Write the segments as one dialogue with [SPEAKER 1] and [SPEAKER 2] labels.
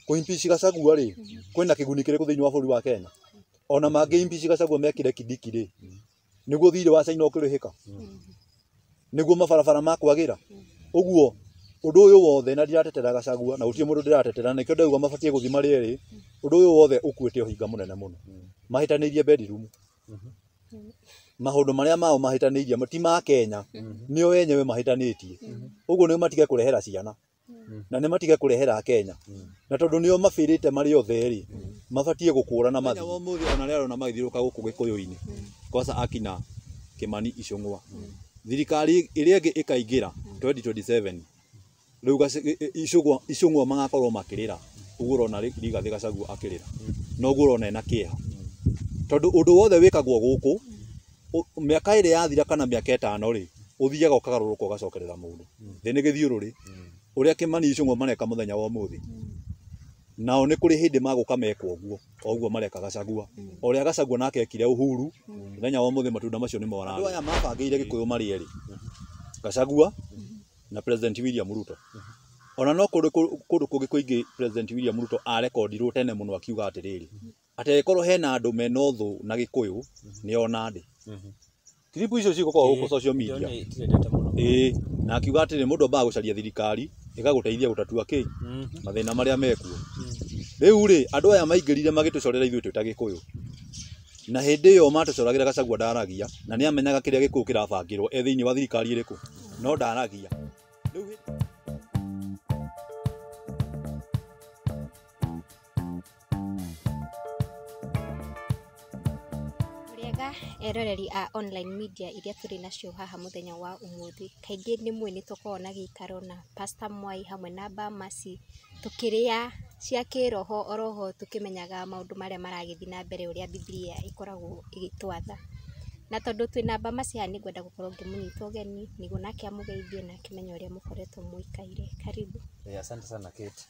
[SPEAKER 1] Kũ impeach Gachagua rĩ, kwĩna kĩguni kĩrĩkũ thĩinĩ wa bũrũri wa Kenya? Ona mangĩ impeach Gachagua mekire Kindiki rĩ, nĩguo thirĩ wa China ũkĩrĩhĩka, nĩguo mabarabara makwagĩra. Ũguo ũndũ ũyũ wothe, na ndiratetera Gachagua na gũtirĩ mũndũ ndĩratetera, nĩkĩo ndauga mabatiĩ gũthiĩ marĩ erĩ. Ũndũ ũyũ wothe ũkuĩte ũhinga mũnene mũno. Mahĩtanĩirie bedroom. Maũndũ marĩa mao mahĩtanĩirie ti ma Kenya, nĩo enyewe mahĩtanĩtie. Ũguo nĩo matige kũrehera ciana na nĩ matige kũrehera Kenya, na tondũ nĩo mabĩrĩte marĩ othe rĩ, mabatiĩ gũkũrana mathiĩ. Ũmũthĩ ona arĩa arona magĩthiũrũrũka gũkũ Gĩkũyũ-inĩ, kwanza akina Kimani Ichung'wa, thirikari ĩrĩa ĩngĩ ĩkaingĩra 2027 rĩu Ichung'wa magakorwo makĩrĩra ũguo ũrona Rigathĩ Gachagua akĩrĩra, na ũguo ũrona ena kĩeha, tondũ ũndũ wothe wĩkagwo gũkũ mĩaka ĩrĩ yathira kana mĩaka 5 rĩ, ũthiaga ũkagarũrũka ũgacokerera mũndũ. Thĩ nĩ gĩthiũrũrĩ. Ũrĩa Kimani Ichung'wa mareka mũthenya wa ũmũthĩ, nao nĩ kũrĩ hĩndĩ magũka mekwo ũguo, o ũguo mareka Gachagua. O ũrĩa Gachagua nake ekire Uhuru, mũthenya wa ũmũthĩ matunda macio nĩmo ararĩa. Andũ aya mabangĩire Gĩkũyũ marĩ erĩ, Gachagua na President William Ruto. Ona no kũndũ kũngĩ kũingĩ President William Ruto arekondirwo tene mũno akiuga atĩrĩrĩ, atĩ angĩkorwo hena andũ mena ũthũ na Gĩkũyũ nĩo Nandĩ. Clip icio cigũkorwo gũkũ social media. Ĩĩ, na akiuga atĩrĩ, mũndũ ambaga gũcaria thirikari ĩgagũteithia gũtatua kĩ mathĩna marĩa mekuo. Rĩu rĩ, andũ aya maingĩrire magĩtũcorera ithuĩ twĩ ta Gĩkũyũ, na hĩndĩ ĩyo matũcoragĩra Gachagua ndaragia, na nĩ amenyaga kĩrĩa Gĩkũyũ kĩrabangĩrwo e thĩinĩ wa thirikari ĩrĩkũ, no ndaragia. Rĩu
[SPEAKER 2] Mũrĩega eroreri a online media iria tũrĩ nacio haha mũthenya wa ũmũthĩ. Kaingĩ nĩ mũĩ nĩ tũkoragwo na gĩikaro na Pastor Mwai hamwe na Bamasi, tũkĩrĩa cia kĩroho oroho tũkĩmenyaga maũndũ marĩa maragĩthiĩ na mbere ũrĩa Bibilia ĩkoragwo ĩgĩtwatha. Na tondũ twĩna Bamasi haha nĩngwenda gũkorwo ngĩmũnyita ũgeni nĩguo nake amũgeithie na akĩmenye ũrĩa mũkoretwo mũikaire. Karibu.
[SPEAKER 3] Asante sana Kate.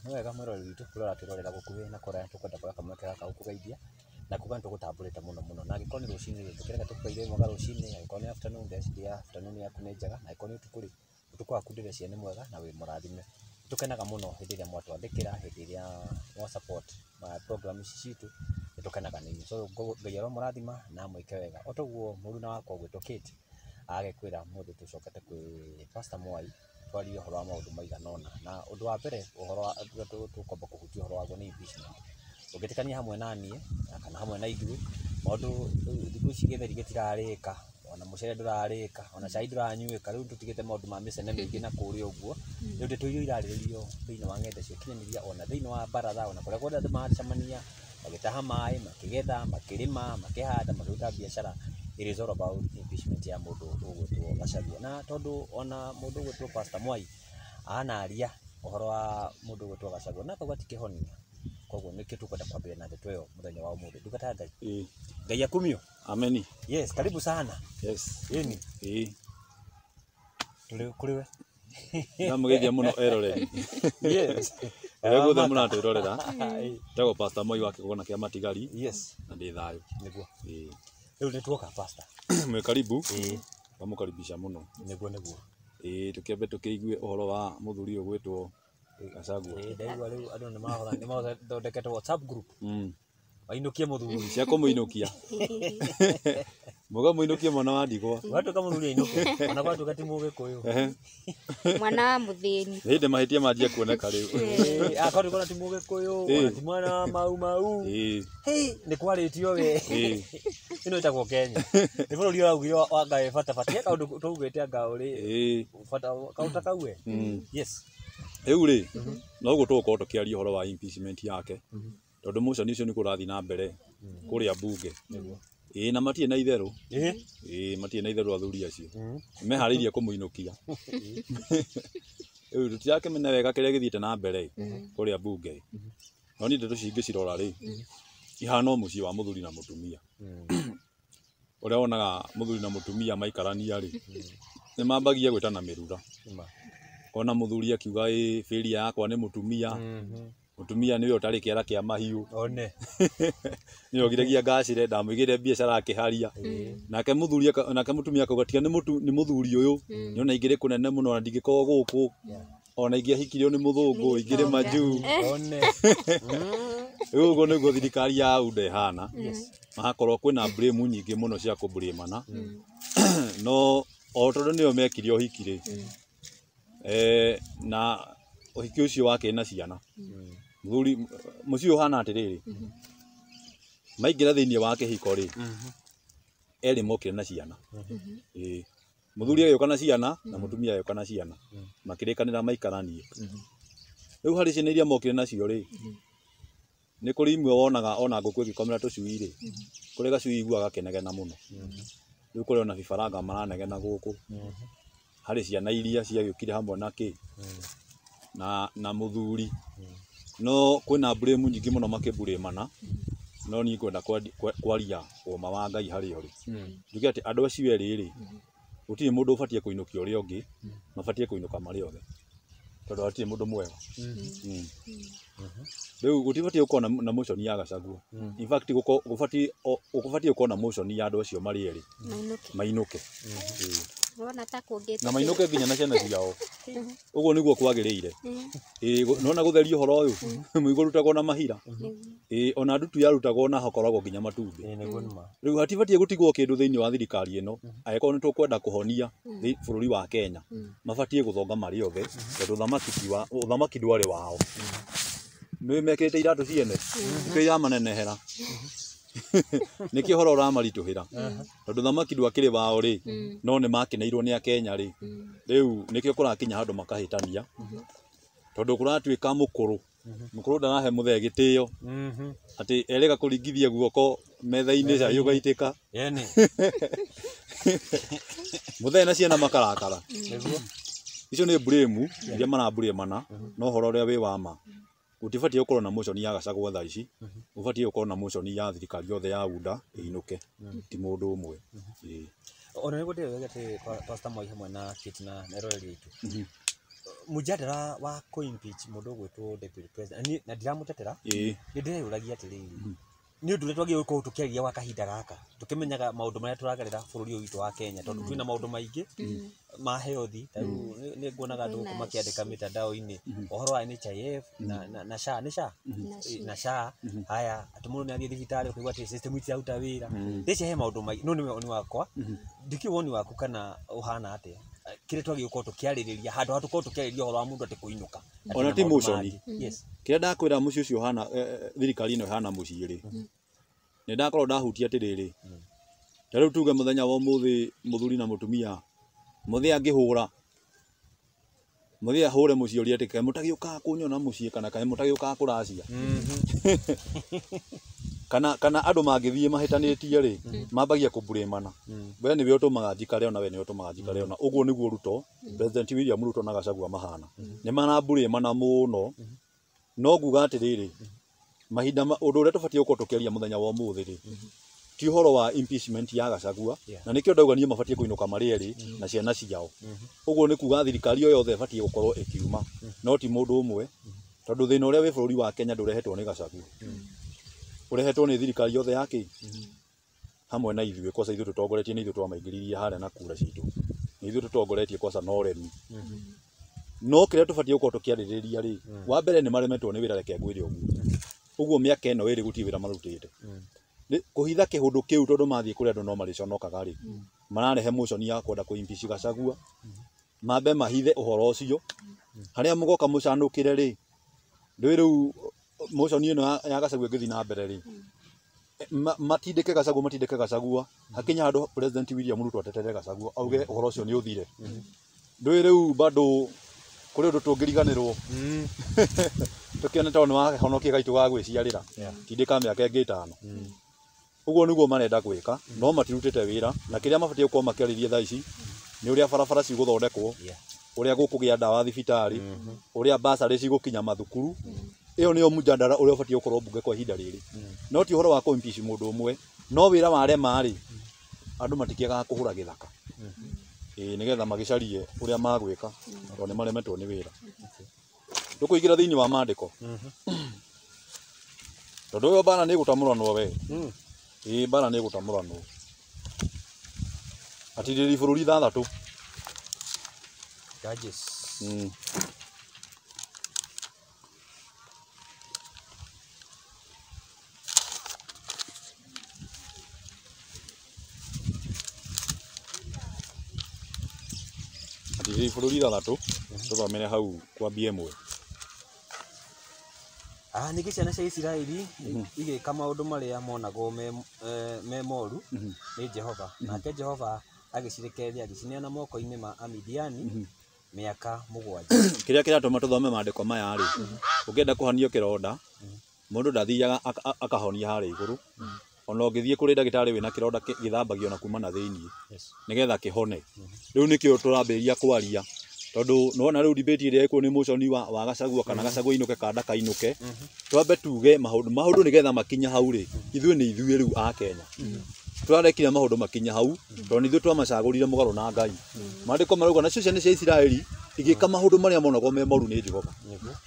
[SPEAKER 3] Nĩ wega mwĩroreri witũ kũrĩa ũratwĩrorera gũkuhĩ na kũraya, tũkwenda kuoya kamweke gaka gũkũgeithia na kuga nĩ tũgũtambũrĩte mũno mũno, na angĩkorwo nĩ rũcinĩ rĩ, tũkĩreka tũkũgeithie mwega rũcinĩ, angĩkorwo nĩ afternoon ndĩreciria afternoon yaku nĩ njega, na angĩkorwo nĩ ũtukũ rĩ, ũtukũ waku ndĩreciria nĩ mwega na wĩ mũrathime. Tũkenaga mũno hĩndĩ ĩrĩa mwatwandĩkĩra, hĩndĩ ĩrĩa mwa support program ici citũ, nĩ tũkenaga nĩ inyuĩ. So Ngai aromũrathima na amwĩke wega. O toguo mũruna wakwa ũgwĩtwo Kate agĩkwĩra mũthĩ tũcokete kwĩ Pastor Mwai twarie ũhoro wa maũndũ maigana ũna, na ũndũ wa mbere ũhoro wa tũkwamba kũhutia ũhoro waguo nĩ impeachment. Ũngĩtĩkania hamwe na niĩ kana hamwe na ithuĩ, maũndũ thikũ ici gĩtheri gĩtirarĩka, ona mũcere ndũrarĩka, ona cai ndũranyuĩka, rĩu tũtigĩte maũndũ ma mĩcene mĩingĩ na kũrĩa ũguo. Rĩu ndeto iria irarĩrĩrio thĩinĩ wa ng'enda cia ũkinyanĩria, ona thĩinĩ wa baratha, ona kũrĩa guothe andũ maracemania, magĩtaha maĩ, makĩgetha, makĩrĩma, makĩhanda, makĩruta biacara, it is all about impeachment ya mũndũ ũgwĩtwo Gachagua. Na tondũ ona mũndũ ũgwĩtwo Pastor Mwai anaria ũhoro wa mũndũ ũgwĩtwo Gachagua na akauga ti kĩhonia, koguo nĩkĩo tũkwenda kwambĩrĩria na ndeto ĩyo mũthenya wa ũmũthĩ. Ndungata ya Ngai, Ngai akumio.
[SPEAKER 1] Ameni.
[SPEAKER 3] Yes, karibu sana.
[SPEAKER 1] Yes.
[SPEAKER 3] Ĩni.
[SPEAKER 1] Ĩĩ.
[SPEAKER 3] Tũrĩ kũrĩ we.
[SPEAKER 1] Ndamũgeithia mũno eroreri.
[SPEAKER 3] Yes.
[SPEAKER 1] Ũrĩa guothe mũratwĩrorera, njagwo Pastor Moi wa kĩgongona kĩa Matigari.
[SPEAKER 3] Yes.
[SPEAKER 1] Na ndĩ thayũ.
[SPEAKER 3] Nĩguo.
[SPEAKER 1] Ĩĩ.
[SPEAKER 3] Rĩu nĩ tuoka Pastor.
[SPEAKER 1] Mwĩ karibu.
[SPEAKER 3] Ĩĩ.
[SPEAKER 1] Ndamũkaribisha mũno.
[SPEAKER 3] Nĩguo nĩguo.
[SPEAKER 1] Ĩĩ, tũkĩambe tũkĩigue ũhoro wa mũthuri ũyũ ũgwĩtwo Gachagua.
[SPEAKER 3] Ĩĩ, ndaigua rĩu andũ nĩ mathondekete WhatsApp group. Mainũkie mũthuri.
[SPEAKER 1] Cia kũmũinũkia. Mũga mũinũkie mwana wa ndigwa.
[SPEAKER 3] Gwatuĩka mũthuri ainũke, ona gwatuĩka ti mũgĩkũyũ.
[SPEAKER 2] Mwana wa mũthĩni.
[SPEAKER 1] Nĩ hĩndĩ mahĩtia manjia kuoneka rĩu.
[SPEAKER 3] Ĩĩ, akorwo ona ti mũgĩkũyũ, ona ti mwana wa Mau Mau.
[SPEAKER 1] Ĩĩ.
[SPEAKER 3] Hei, nĩ kwarĩtio we.
[SPEAKER 1] Ĩĩ.
[SPEAKER 3] Ĩno ĩtagwo Kenya. Nĩ bũrũri ũraugire wa Ngai bata bata. He kaũndũ twaugĩte anga ũrĩ bata kaũndũ ta kau we. Yes.
[SPEAKER 1] Rĩu rĩ, no ũguo tũgũkorwo tũkĩaria ũhoro wa impeachment yake, tondũ motion icio nĩ kũrathiĩ na mbere kũrĩa bunge. Ĩĩ, na matirĩ na itherũ. Ĩĩ, matirĩ na itherũ athuri acio. Meharĩirie kũmũinũkia. Rĩu tũtirakĩmenya wega kĩrĩa gĩthiĩte na mbere kũrĩa bunge. No niĩ ndeto ici ingĩcirora rĩ, ihana o mũciĩ wa mũthuri na mũtumia. Ũrĩa wonaga mũthuri na mũtumia maikarania rĩ, nĩ mambagia gwĩtana mĩrura. Ona mũthuri akiuga ĩ failure yakwa nĩ mũtumia. Mũtumia nĩwe ũtarĩ kĩara kĩa mahiũ.
[SPEAKER 3] One.
[SPEAKER 1] Nĩwe ũgiragia ngacĩre, ndamũigĩire biacara akĩharia. Nake mũthuri nake mũtumia akauga tiga nĩ mũthuri ũyũ, nĩona ingĩrĩ kũnene mũno na ndingĩkorwo gũkũ. Ona ingĩahikirio nĩ mũthũngũ
[SPEAKER 2] Nĩ
[SPEAKER 1] ingĩrĩ
[SPEAKER 2] gĩtonga.
[SPEAKER 1] majuu.
[SPEAKER 3] One.
[SPEAKER 1] Rĩu ũguo nĩguo thirikari ya UDA ĩhana.
[SPEAKER 3] Yes.
[SPEAKER 1] Magakorwo kwĩna blame nyingĩ mũno cia kũblamana. No o tondũ nĩo mekire ũhiki rĩ, na ũhiki ũcio wakĩrĩ na ciana. Mũthuri mũciĩ ũhana atĩrĩrĩ, maingĩra thĩinĩ wa kĩhiko rĩ, erĩ mokire na ciana. Ĩĩ. Mũthuri agĩũka na ciana na mũtumia agĩũka na ciana. Makĩrĩkanĩra maikaranie. Rĩu harĩ ciana iria mokire nacio rĩ, nĩ kũrĩ imwe wonaga ona ngũkũ ĩgĩkomera tũcui rĩ, kũrĩ gacui iguaga gakĩnegena mũno. Rĩu kũrĩ ona bibaranga maranegena gũkũ. Harĩ ciana iria ciagĩũkire hamwe na kĩ na mũthuri. No kwĩna blame nyingĩ mũno makĩburamana, no niĩ ngwenda kwaria ũma wa Ngai harĩa ũrĩ. Njuge atĩ andũ acio erĩ rĩ, gũtirĩ mũndũ ũbatiĩ kũinũkia ũrĩa ũngĩ, mabatiĩ kũinũka marĩ othe. Tondũ hatirĩ mũndũ mwega. Rĩu gũtibatiĩ gũkorwo na motion ya Gachagua. In fact gũbatiĩ gũkorwo na motion ya andũ acio marĩ erĩ
[SPEAKER 2] Mainũke.
[SPEAKER 1] mainũke.
[SPEAKER 2] Ũrona ta kũngĩtĩkĩra.
[SPEAKER 1] Na mainũke nginya na ciana ciao. Ũguo nĩguo kwagĩrĩire. Ĩĩ nona gũtheria ũhoro ũyũ, mũigo ũrutagwo na mahira. Ĩĩ ona ndutu yarutagwo na hakoragwo nginya matumbĩ.
[SPEAKER 3] Ĩĩ nĩguo nĩ ma.
[SPEAKER 1] Rĩu hatibatiĩ gũtigwo kĩndũ thĩinĩ wa thirikari ĩno angĩkorwo nĩ tũkwenda kũhonia bũrũri wa Kenya, mabatiĩ gũthonga marĩ othe tondũ ũthamaki ndwarĩ wao. Nĩ mekĩrĩte iratũ ciene nĩkĩo iramanenehera, nĩkĩo ũhoro ũramaritũhĩra tondũ ũthamaki ndwakĩrĩ wao rĩ, no nĩ makeneirwo nĩ Akenya rĩ. Rĩu nĩkĩo kũrakinya handũ makahĩtania tondũ kũratuĩka mũkũrũ mũkũrũ ndarahe mũthee gĩtĩo atĩ erĩga kũringithia guoko metha-inĩ cai ũgaitĩka.
[SPEAKER 3] Yene.
[SPEAKER 1] Mũthee na ciana makarakara.
[SPEAKER 3] Nĩguo.
[SPEAKER 1] Icio nĩ blame iria maraburamana, no ũhoro ũrĩa wĩ wa ma, gũtibatiĩ gũkorwo na motion ya Gachagua thaa ici, gũbatiĩ gũkorwo na motion ya thirikari yothe ya UDA ĩinũke, ti mũndũ ũmwe. Ĩĩ.
[SPEAKER 3] Ona nĩguo ndĩrauga atĩ Pastor Moi hamwe na Kate na eroreri aitũ. Mũjadara wa kũ-impeach mũndũ ũgwĩtwo deputy president, na ndiramũtetera, nĩ ndĩreyũragia atĩrĩrĩ, nĩ ũndũ ũrĩa twagĩrĩirwo gũkorwo tũkĩaria gwa kahinda gaka, tũkĩmenyaga maũndũ marĩa tũragerera bũrũri ũyũ witũ wa Kenya, tondũ twĩna maũndũ maingĩ ma health, ta rĩu nĩ nguonaga andũ gũkũ makĩandĩka mĩtandao-inĩ ũhoro wa NHIF na SHA, nĩ SHA? Na SHA. Haya, atĩ mũndũ nĩ athiĩ thibitarĩ ũkaigua atĩ system itiraruta wĩra. Ndĩcia he maũndũ maingĩ, no nĩ woni wakwa, ndikĩũĩ woni waku kana ũhana atĩa, kĩrĩa twagĩrĩirwo gũkorwo tũkĩarĩrĩria handũ ha tũkorwo tũkĩarĩrĩria ũhoro wa mũndũ atĩ kũinũka.
[SPEAKER 1] Ona ti motion.
[SPEAKER 3] Yes.
[SPEAKER 1] Kĩrĩa ndakwĩra mũciĩ ũcio ũhana, thirikari ĩno ĩhana mũciĩ rĩ, nĩ ndakorwo ndahutia atĩrĩrĩ, ta rĩu tuge mũthenya wa ũmũthĩ mũthuri na mũtumia, mũthee angĩhũra, mũthee ahũre mũciĩ ũrĩa atĩ kaĩ mũtagĩũkaga kũnyona mũciĩ kana kaĩ mũtagĩũkaga kũracia. Kana andũ mangĩthiĩ mahĩtanĩtie rĩ, mambagia kũburamana. We nĩwe ũtũmaga njikare ona, we nĩwe ũtũmaga njikare ona. Ũguo nĩguo Ruto, President William Ruto na Gachagua mahana. Nĩ maraburamana mũno. No nguga atĩrĩrĩ, mahinda ũndũ ũrĩa tũbatiĩ gũkorwo tũkĩaria mũthenya wa ũmũthĩ rĩ, ti ũhoro wa impeachment ya Gachagua, na nĩkĩo ndauga niĩ mabatiĩ kũinũka marĩ erĩ na ciana ciao. Ũguo nĩ kuga thirikari o yothe ĩbatiĩ gũkorwo ĩkiuma, no ti mũndũ ũmwe, tondũ thĩna ũrĩa wĩ bũrũri wa Kenya ndũrehetwo nĩ Gachagua. Ũrehetwo nĩ thirikari yothe ya kĩ? Hamwe na ithuĩ, kwaca ithuĩ tũtongoretie nĩ ithuĩ twamaingĩririe harĩa na kura citũ. Nĩ ithuĩ tũtongoretie kwaca na ũremi. No kĩrĩa tũbatiĩ gũkorwo tũkĩarĩrĩria rĩ, wa mbere nĩ maremetwo nĩ wĩra, reke ngwĩre ũguo. Ũguo mĩaka ĩno ĩrĩ gũtirĩ wĩra marutĩte. Kũhitha kĩũndũ kĩu tondũ mathiĩ kũrĩ andũ no marĩconokaga rĩ, mararehe motion ya kwenda kũ-impeach Gachagua, mambe mahithe ũhoro ũcio, harĩa mũgoka mũcanũkĩre rĩ, ndũĩ rĩu motion ĩno ya Gachagua ĩngĩthiĩ na mbere rĩ, matindĩke Gachagua, matindĩke Gachagua, hakinya handũ President William Ruto atetere Gachagua, auge ũhoro ũcio nĩ ũthire. Ndũĩ rĩu bado kũrĩ ũndũ tũngĩriganĩrwo tũkĩone tondũ nĩ wahonokia gaitũ ga gwĩciarĩra, tindĩka mĩaka ĩngĩ 5. Ũguo nĩguo marenda gwĩka, no matirutĩte wĩra, na kĩrĩa mabatiĩ gũkorwo makĩarĩria thaa ici nĩ ũrĩa barabara cigũthondekwo, ũrĩa gũkũgĩa ndawa thibitarĩ, ũrĩa bursary cigũkinya mathukuru. Ĩyo nĩyo mũjadara ũrĩa ũbatiĩ gũkorwo mbunge kwa ihinda rĩrĩ. No ti ũhoro wa kũ-impeach mũndũ ũmwe, no wĩra warema rĩ, andũ matikĩagaga kũhũra gĩthaka. Ĩĩ nĩgetha magĩcarie ũrĩa magwĩka tondũ nĩ maremetwo nĩ wĩra. Tũkũingĩra thĩinĩ wa maandĩko. Tondũ ĩyo mbara nĩ ĩgũtamũranwo we. Ĩĩ mbara nĩ ĩgũtamũranwo. Atirĩrĩri bũrũri 6.
[SPEAKER 3] Judges.
[SPEAKER 1] Bũrũri 6 tũthomere hau kwambia 1.
[SPEAKER 3] Ningĩ ciana cia Isiraeli igĩka maũndũ marĩa monagwo me moru nĩ Jehova, nake Jehova agĩcirekereria agĩcineana moko-inĩ ma Amidiani mĩaka 7.
[SPEAKER 1] Kĩrĩa kĩratũma tũthome maandĩko maya rĩ, ũngĩenda kũhonio kĩronda, mũndũ ndathiaga akahonia harĩa igũrũ. Ona ũngĩthiĩ kũrĩ ndagĩtarĩ wĩna kĩronda gĩthambagio na kuma na thĩiniĩ nĩgetha kĩhone. Rĩu nĩkĩo tũrambĩrĩria kwaria, tondũ nĩwona rĩu debate ĩrĩa ĩkuo nĩ mũconi wa Gachagua kana Gachagua ainũke kana ndakainũke. Twambe tuge maũndũ nĩgetha makinye hau rĩ, ithuĩ nĩ ithuĩ rĩu a Kenya. Tũrarekire maũndũ makinye hau tondũ nĩ ithuĩ twamacagũrire mũgarũ na Ngai. Maandĩko marauga nacio ciana cia Isiraeli igĩka maũndũ marĩa monagwo me moru nĩ Jehova.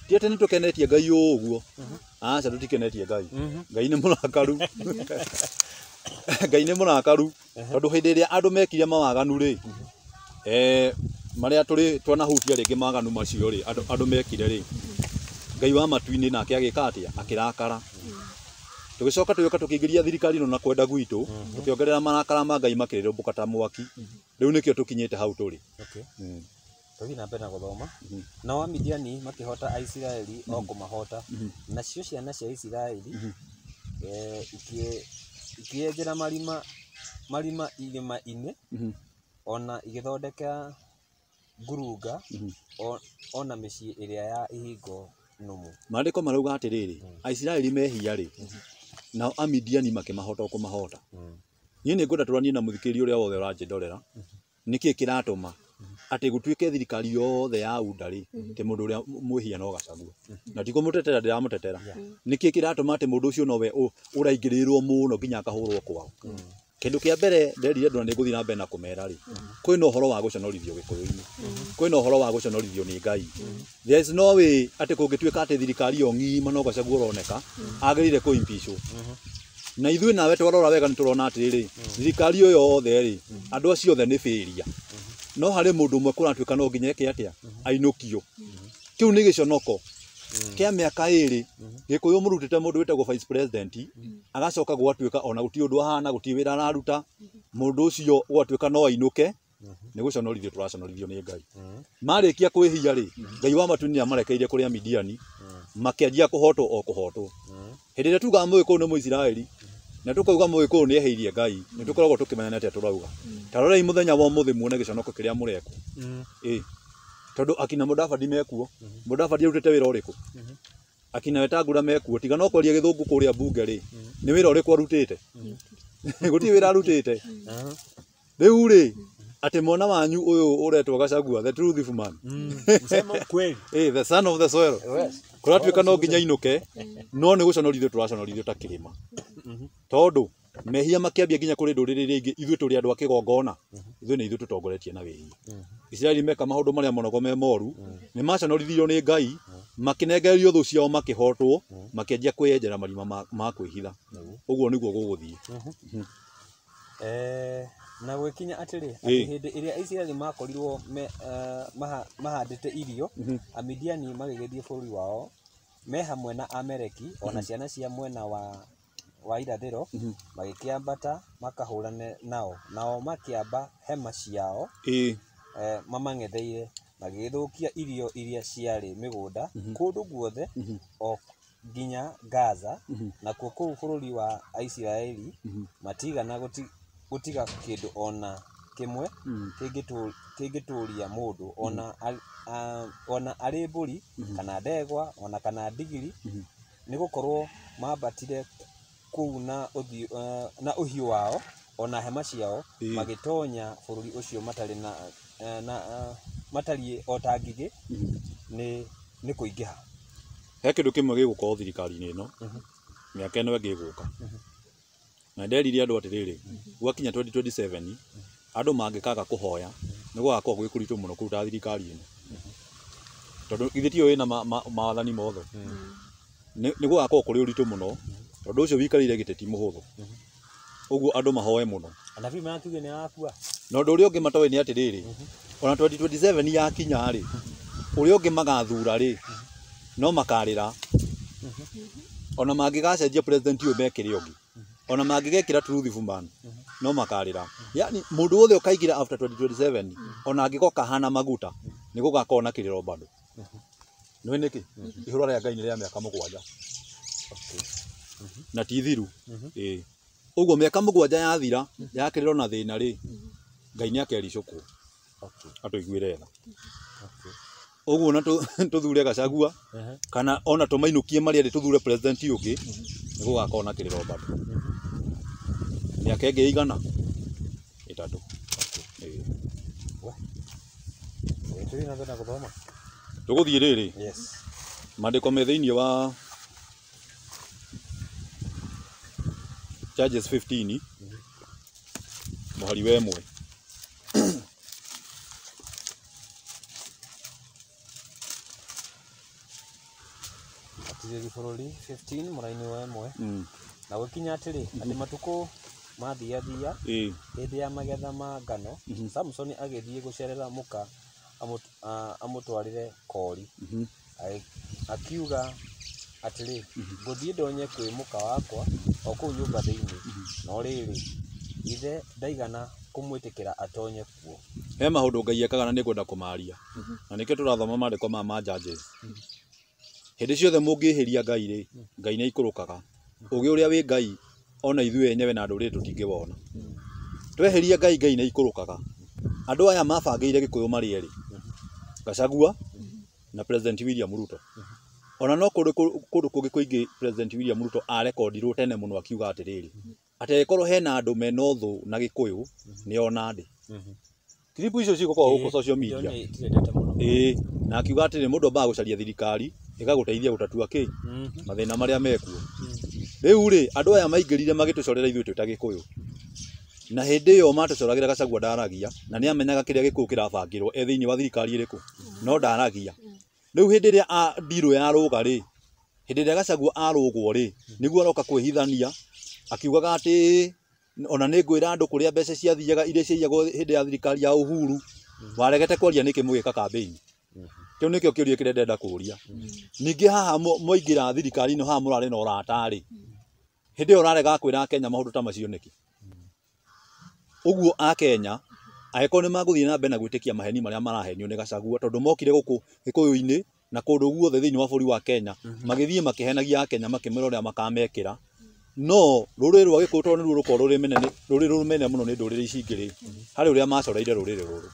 [SPEAKER 1] Ti atĩ nĩ tũkenetie Ngai ũũ ũguo. Aca, tũtikenetie Ngai. Ngai nĩ mũrakaru. Ngai nĩ mũrakaru tondũ hĩndĩ ĩrĩa andũ mekire mawaganu rĩ, marĩa tũrĩ twanahutia rĩngĩ mawaganu macio rĩ, andũ mekire rĩ, Ngai wa matu-inĩ nake agĩka atĩa? Akĩrakara. Tũgĩcoka tũgĩũka tũkĩingĩria thirikari ĩno na kwenda gwitũ, tũkĩongerera marakara ma Ngai makĩrĩrĩmbũka ta mwaki. Rĩu nĩkĩo tũkinyĩte hau tũrĩ.
[SPEAKER 3] Tũthiĩ na mbere na gũthoma. Nao Amidiani makĩhota Aisiraeli o kũmahota, nacio ciana cia Isiraeli ikĩenjera marima irĩma-inĩ, ona igĩthondeka ngurunga, ona mĩciĩ ĩrĩa ya ihingo nũmu.
[SPEAKER 1] Maandĩko marauga atĩrĩrĩ, Aisiraeli mehia rĩ, nao Amidiani makĩmahota o kũmahota. Niĩ nĩ ngwenda tũranie na mũthikĩrĩria ũrĩa wothe ũranjĩndorera, nĩkĩĩ kĩratũma atĩ gũtuĩke thirikari yothe ya UNDA rĩ, atĩ mũndũ ũrĩa mwĩhia no Gachagua. Na ti kũmũtetera ndĩramũtetera. Nĩkĩĩ kĩratũma atĩ mũndũ ũcio nowe ũraingĩrĩrwo mũno nginya akahũrwo kwao? Kĩndũ kĩa mbere nderire andũ na nĩ ngũthiĩ na mbere na kũmera rĩ, kwĩna ũhoro wa gũconorithio Gĩkũyũ-inĩ. Kwĩna ũhoro wa gũconorithio nĩ Ngai. There is no way atĩ kũngĩtuĩka atĩ thirikari ĩyo ng'ima no Gachagua ũroneka, agĩrĩire kũ-impeachwo. Na ithuĩ nawe twarora wega nĩ tũrona atĩrĩrĩ, thirikari ĩyo yothe rĩ, andũ acio othe nĩ failure. No harĩ mũndũ ũmwe kũratuĩka no nginya eke atĩa? Ainũkio. Kĩu nĩ gĩconoko kĩa mĩaka 2. Gĩkũyũ mũrutĩte mũndũ wĩtagwo vice president, agacoka gwatuĩka ona gũtirĩ ũndũ ahana, gũtirĩ wĩra araruta, mũndũ ũcio gwatuĩka no ainũke, nĩ gũconorithio tũraconorithio nĩ Ngai. Marĩkia kwĩhia rĩ, Ngai wa matu-inĩ nĩamarekeire kũrĩ Amidiani, makĩanjia kũhotwo o kũhotwo. Hĩndĩ ĩrĩa tugaga Mũgĩkũyũ nĩ Mũisiraeli, na tũkauga Mũgĩkũyũ nĩ ehĩirie Ngai, nĩ tũkoragwo tũkĩmenya nĩ atĩa tũrauga. Ta rorai mũthenya wa ũmũthĩ muone gĩconoko kĩrĩa mũrekwo. Tondũ akina Mũdavadi mekuo, Mũdavadi arutĩte wĩra ũrĩkũ? Akina Wetangula mekuo, tiga no kwaria gĩthũngũ kũrĩa mbunge rĩ, nĩ wĩra ũrĩkũ arutĩte? Gũtirĩ wĩra arutĩte. Rĩu rĩ, atĩ mwana wanyu ũyũ ũretwo Gachagua, the truth man.
[SPEAKER 3] Msemo kweli.
[SPEAKER 1] The son of the soil. Kũratuĩka no nginya ainũke, no nĩ gũconorithio tũraconorithio ta kĩrĩma. Tondũ mehia makĩambia nginya kũrĩ ndũrĩrĩ iria ingĩ, ithuĩ tũrĩ andũ a kĩgongona, ithuĩ nĩ ithuĩ tũtongoretie na wĩhia. Isiraeli meka maũndũ marĩa monagwo me moru, nĩ maconorithirio nĩ Ngai, makĩnengererio thũ ciao makĩhotwo, makĩanjia kwĩyenjera marima ma kwĩhitha. Ũguo nĩguo gũgũthiĩ.
[SPEAKER 3] Na gwĩkinya atĩrĩ, atĩ hĩndĩ ĩrĩa Isiraeli makorirwo mahandĩte irio, Amidiani magĩgĩthiĩ bũrũri wao me hamwe na Ameleki ona ciana cia mwena wa irathĩro, magĩkĩambata makahũrane nao, nao makĩamba hema ciao mamang'etheire, magĩgĩthũkia irio iria ciarĩ mĩgũnda kũndũ guothe o nginya Gaza, nakuo kũu bũrũri wa Aisiraeli matigana gũtiga kĩndũ ona kĩmwe kĩngĩtũũria mũndũ, ona arĩ mbũri kana ndegwa ona kana ndigiri, nĩgũkorwo mambatire kũu na ũhiũ wao ona hema ciao, magĩtonya bũrũri ũcio matarĩ na matariĩ o ta ngigĩ nĩ kũingĩha.
[SPEAKER 1] He kĩndũ kĩmwe gĩgũkorwo thirikari-inĩ ĩno mĩaka ĩno ĩngĩ ĩgũka, na nderire andũ atĩrĩrĩ, gwakinya 2027 andũ mangĩkaga kũhoya nĩ gũgakorwo gwĩ kũritũ mũno kũruta thirikari ĩno, tondũ ithe tiyo ĩna mawathani mothe. Nĩ gũgakorwo kũrĩ ũritũ mũno, tondũ ũcio wĩikarĩire gĩtĩ ti mũhũthũ. Ũguo andũ mahoe mũno.
[SPEAKER 3] Anabii marakiuga nĩ arakua.
[SPEAKER 1] Na ũndũ ũrĩa ũngĩ matoĩ nĩ atĩrĩrĩ, ona 2027 yakinya rĩ, ũrĩa ũngĩ magathura rĩ, no makarĩra. Ona mangĩgacenjia president ũyũ mekĩre ũngĩ, ona mangĩgekĩra truth man, no makarĩra. Yani mũndũ wothe ũkaingĩra after 2027, ona angĩgoka hana maguta, Nĩ gũgakorwo na kĩrĩro bado. Nĩ nĩkĩ? Ihũra rĩa Ngai nĩ rĩa mĩaka 7. Na ti thiru. Ĩĩ. Ũguo mĩaka 7 yathira ya kĩrĩro na thĩna rĩ, Ngai nĩ akericũkwo atũiguĩre tha. Ũguo na tũthure Gachagua kana ona tũmainũkie marĩa erĩ tũthure president ũngĩ, nĩ gũgakorwo na kĩrĩro bado. Mĩaka ĩngĩ ĩigana? 3. Ĩĩ.
[SPEAKER 3] Tũthiĩ na mbere na gũthoma.
[SPEAKER 1] Tũgũthiĩ rĩrĩ.
[SPEAKER 3] Yes.
[SPEAKER 1] Maandĩko me thĩinĩ wa Judges 15 mũhari wa 1.
[SPEAKER 3] Atirĩri bũrũri 15 mũraini wa 1. Na gũkinya atĩrĩ, atĩ matukũ mathiathia hĩndĩ ya magetha ma ngano, Samsoni agĩthiĩ gũcerera mũka amũtwarĩre koori. Akiuga atĩrĩ, ngũthiĩ ndonye kwĩ mũka wakwa o kũu nyũmba thĩinĩ. No rĩrĩ, ithe ndaigana kũmwĩtĩkĩra atonye kuo.
[SPEAKER 1] He maũndũ Ngai ekaga na nĩngwenda kũmaria. Na nĩkĩo tũrathoma maandĩko maya ma Judges. Hĩndĩ ciothe mũngĩhĩria Ngai rĩ, Ngai nĩ aikũrũkaga. Ũgĩ ũrĩa wĩ Ngai ona ithuĩ enyewe na ndũrĩrĩ tũtingĩwona. Tweheria Ngai, Ngai nĩ aikũrũkaga. Andũ aya mabangĩire Gĩkũyũ marĩ erĩ, Gachagua na President William Ruto. Ona no kũndũ kũngĩ kũingĩ President William Ruto arekondirwo tene mũno akiuga atĩrĩrĩ, atĩ angĩkorwo hena andũ mena ũthũ na Gĩkũyũ nĩo Nandĩ. Clip icio cigũkorwo gũkũ social media. Ĩĩ, na akiuga atĩrĩ mũndũ ambaga gũcaria thirikari ĩgagũteithia gũtatua kĩ mathĩna marĩa mekuo. Rĩu rĩ, andũ aya maingĩrire magĩtũcorera ithuĩ twĩ ta Gĩkũyũ. Na hĩndĩ ĩyo matũcoragĩra Gachagua ndaragia, na nĩ amenyaga kĩrĩa Gĩkũyũ kĩrabangĩrwo e thĩinĩ wa thirikari ĩrĩkũ, no ndaragia. Rĩu hĩndĩ ĩrĩa ndirũ yarũga rĩ, hĩndĩ ĩrĩa Gachagua arũgwo rĩ, nĩguo aroka kwĩhithania akiugaga atĩ ona nĩ ngwĩra andũ kũrĩa mbeca ciathiaga iria ciaiyagwo hĩndĩ ya thirikari ya Uhuru, waregete kwaria nĩkĩ mũgĩka campaign? Kĩu nĩkĩo kĩũria kĩrĩa ndĩrenda kũria. Ningĩ haha mwaingĩra thirikari-inĩ haha mũrarĩ na ũrata rĩ, hĩndĩ ĩyo ũrarega kwĩra Akenya maũndũ ta macio nĩkĩ? Ũguo Akenya angĩkorwo nĩ magũthiĩ na mbere na gwĩtĩkia maheni marĩa marahenio nĩ Gachagua, tondũ mokire gũkũ Gĩkũyũ-inĩ na kũndũ guothe thĩinĩ wa bũrũri wa Kenya, magĩthiĩ makĩhenagia Akenya makĩmera ũrĩa makamekĩra. No rũrĩrĩ rwa Gĩkũyũ tondũ nĩruo rũkoragwo rũrĩ rũmene mũno nĩ ndũrĩrĩ ici ingĩ rĩ, harĩ ũrĩa macoreire rũrĩrĩ rũrũ.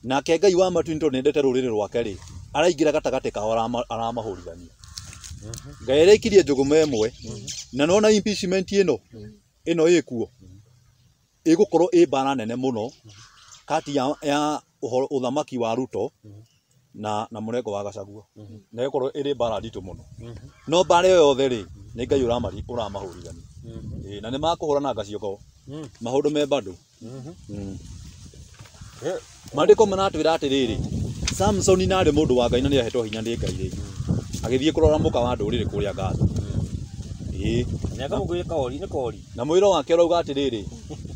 [SPEAKER 1] Nake Ngai wa matu-inĩ tondũ nĩendete rũrĩrĩ rwake rĩ, araingĩra gatagatĩ kao aramahũrithania. Ngai araikirie njũgũma ĩmwe, na nona impeachment ĩno ĩkuo ĩgũkorwo ĩ mbara nene mũno kati ya ũhoro ũthamaki wa Ruto na mũrengo wa Gachagua. Na ĩgũkorwo ĩrĩ mbara nditũ mũno. No mbara ĩyo yothe rĩ, nĩ Ngai ũramahũrithania. Na nĩ makũhũrana ngaciongo maũndũ me bado. Maandĩko maratwĩra atĩrĩrĩ, Samsoni narĩ mũndũ wa Ngai na nĩahetwo hinya nĩ Ngai rĩ, agĩthiĩ kũrora mũka wa ndũrĩrĩ kũrĩa Gaza. Ĩĩ. Na mwĩro wake ũrauga atĩrĩrĩ,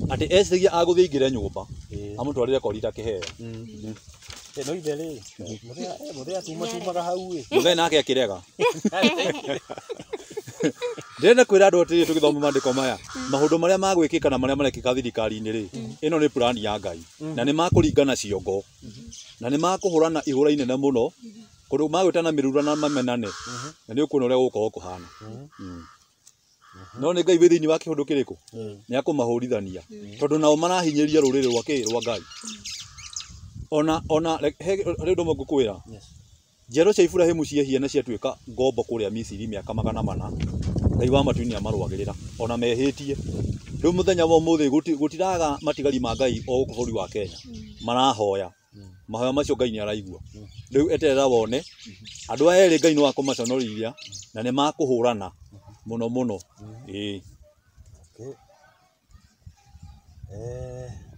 [SPEAKER 1] atĩ eciragia agũthiĩ aingĩre nyũmba amũtwarĩre kori ta kĩheo.
[SPEAKER 3] No ithe rĩ, mũthee atumaga hau ĩ.
[SPEAKER 1] Mũthee nake akĩrega. Ndĩrenda kwĩra andũ atĩrĩrĩ tũgĩthoma maandĩko maya, maũndũ marĩa magwĩkĩka na marĩa marekĩka thirikari-inĩ rĩ, ĩno nĩ plan ya Ngai. Na nĩ makũringana ciongo. Na nĩ makũhũrana ihũra inene mũno, kũndũ magwĩtana mĩrura na mamenane. Na nĩ ũkuona ũrĩa gũgũkorwo kũhana. No nĩ Ngai wĩ thĩinĩ wa kĩũndũ kĩrĩkũ? Nĩ akũmahũrithania. Tondũ nao marahinyĩria rũrĩrĩ rwa kĩ? Rwa Ngai. Ona he ũndũ ũmwe ngũkwĩra. Njiaro cia Iburahĩmu ciehia na ciatuĩka ngombo kũrĩa Misiri mĩaka 400, Ngai wa matu-inĩ nĩamarũagĩrĩra ona mehĩtie. Rĩu mũthenya wa ũmũthĩ gũtiraga matigari ma Ngai o gũkũ bũrũri wa Kenya. Marahoya. Mahoya macio Ngai nĩaraigua. Rĩu eterera wone andũ aya erĩ Ngai nĩ wa kũmaconorithia na nĩ makũhũrana mũno mũno. Ĩĩ.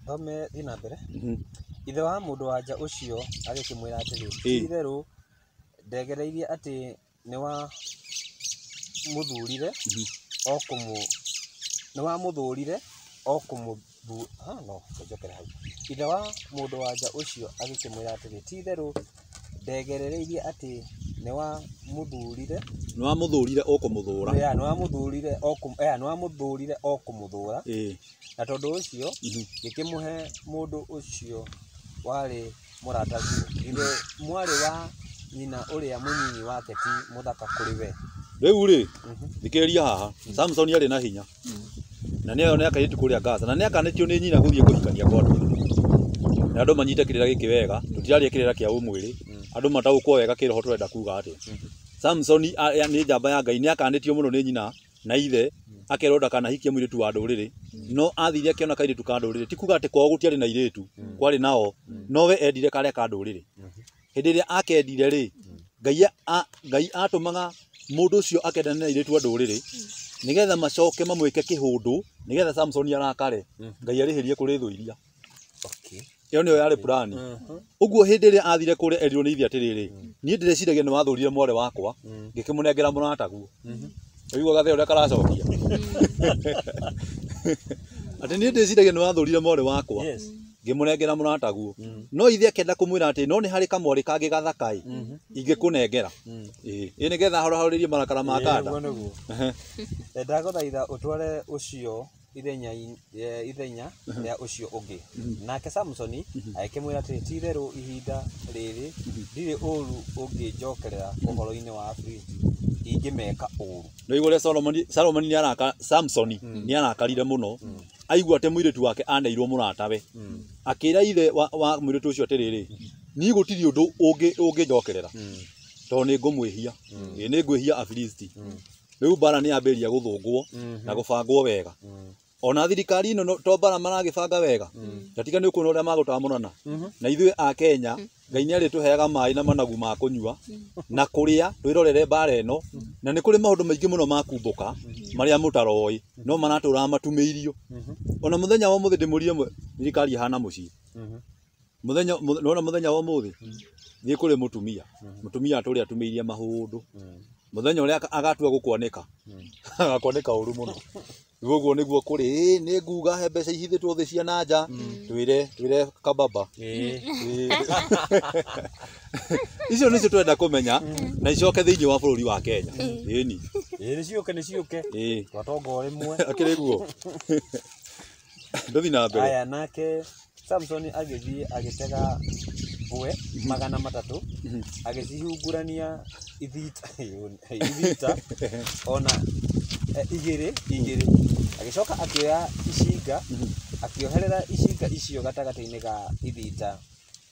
[SPEAKER 3] Thome thiĩ na mbere. Ithe wa mũndũ wa nja ũcio agĩkĩmwĩra atĩrĩ, ti-itherũ ndegereirie atĩ nĩ wa mũthurire o kũmũ nĩ wa mũthurire o kũmũthu ha no njokere hau. Ithe wa mũndũ wa nja ũcio agĩkĩmwĩra atĩrĩ, ti-itherũ ndegereirie atĩ nĩ wa mũthurire
[SPEAKER 1] nĩ wa mũthurire o kũmũthũra.
[SPEAKER 3] Nĩ wa mũthurire o nĩ wa mũthurire o kũmũthũra. Na tondũ ũcio ngĩkĩmũhe mũndũ ũcio warĩ Mũrataguo, githĩ mwarĩ wa nyina ũrĩa mũnyinyi wake ti mũthaka kũrĩ we?
[SPEAKER 1] Rĩu rĩ, thikĩrĩria haha. Samson arĩ na hinya na nĩayo nĩ akairĩtu kũrĩa Gaza, na nĩakanĩtio nĩ nyina gũthiĩ kũhikania kwa andũ, na andũ manyite kĩrĩra gĩkĩ wega. Tũtiraria kĩrĩra kĩa ũmwĩrĩ, andũ mataũkwo wega kĩroho. Tũrenda kuga atĩa? Samson nĩ njamba ya Ngai, nĩakanĩtio mũno nĩ nyina na ithe, akerwo ndakanahikie mũirĩtu wa ndũrĩrĩ, no athire akĩona kairĩtu ka ndũrĩrĩ. Ti kuga atĩ kwao gũtiarĩ na irĩtu, kwarĩ nao, nowe endire karĩa ka ndũrĩrĩ. Hĩndĩ ĩrĩa akendire rĩ, Ngai atũmaga mũndũ ũcio akendane na irĩtu a ndũrĩrĩ nĩgetha macoke mamwĩke kĩhũndũ, nĩgetha Samson arakare, Ngai arĩhĩrie kũrĩ thũ iria. Ĩyo nĩyo yarĩ plani. Ũguo hĩndĩ ĩrĩa athire kũrĩa, erirwo nĩ ithe atĩrĩrĩ, niĩ ndĩreciragia nĩ wathũrire mwarĩ wakwa, ngĩkĩmũnengera mũrataguo. Ũigua gathĩ ũrĩa karacokia atĩ niĩ ndĩciragia nĩ wathũrire mwarĩ wakwa, ngĩmũnengera mũrataguo, no ithe akĩenda kũmwĩra atĩ no nĩ harĩ kamwarĩ kangĩ gathaka ĩ ingĩkũnengera, ĩ ĩ nĩgetha ahorahorĩrie marakara ma kanda.
[SPEAKER 3] Ũguo nĩguo. Ndagũthaitha ũtware ũcio ithenya rĩa ũcio ũngĩ. Nake Samsoni agĩkĩmwĩra atĩrĩ, ti-itherũ ihinda rĩrĩ ndirĩ ũũru ũngĩnjokerera ũhoro-inĩ wa Afilisti ingĩmeka ũũru.
[SPEAKER 1] Nĩ ũrĩa Solomoni nĩ araka Samsoni nĩ arakarire mũno aigua atĩ mũirĩtu wake aneirwo mũratawe. Akĩra ithe wa mũirĩtu ũcio atĩrĩrĩ, niĩ gũtirĩ ũndũ ũngĩnjokerera tondũ nĩ ngũmwĩhia, ĩ nĩ ngwĩhia Afilisti. Rĩu mbara nĩ yambĩrĩria gũthũngwo na gũbangwo wega. Ona thirikari ĩno to mbara maragĩbanga wega, tatiga nĩ ũkuona ũrĩa magũtamũrana na ithuĩ a Kenya. Ngai nĩ arĩtũheaga maĩ na managu ma kũnyua na kũrĩa twĩrorere mbara ĩno, na nĩ kũrĩ maũndũ maingĩ mũno ma kumbũka marĩa mũtaroĩ no maratũraga matumĩirio. Ona mũthenya wa ũmũthĩ ndĩmũrie thirikari ĩhana mũciĩ mũthenya nona mũthenya wa ũmũthĩ thiĩ kũrĩ mũtumia, mũtumia atũrĩ atumĩirie mahũndũ. Mũthenya ũrĩa agatua gũkwanĩka, agakwanĩka ũru mũno. Rĩu ũguo nĩguo kũrĩ. Ĩ nĩ nguga he mbeca ihithĩtwo thĩ cia na nja, twĩre kababa. Ĩĩ. Icio nĩcio twenda kũmenya na icoke thĩinĩ wa bũrũri wa Kenya, ĩni.
[SPEAKER 3] Ĩĩ, nĩ ciũke, nĩ ciũke.
[SPEAKER 1] Ĩĩ.
[SPEAKER 3] Twatonga o rĩmwe.
[SPEAKER 1] Akĩrĩ guo ndũthi na mbere.
[SPEAKER 3] Aya, nake Samsoni agĩthiĩ agĩtega mbwe 300, agĩcihungurania ithita ithita ona igĩrĩ igĩrĩ. Agĩcoka akĩoya icinga, akĩoherera icinga icio gatagatĩ-inĩ ga ithita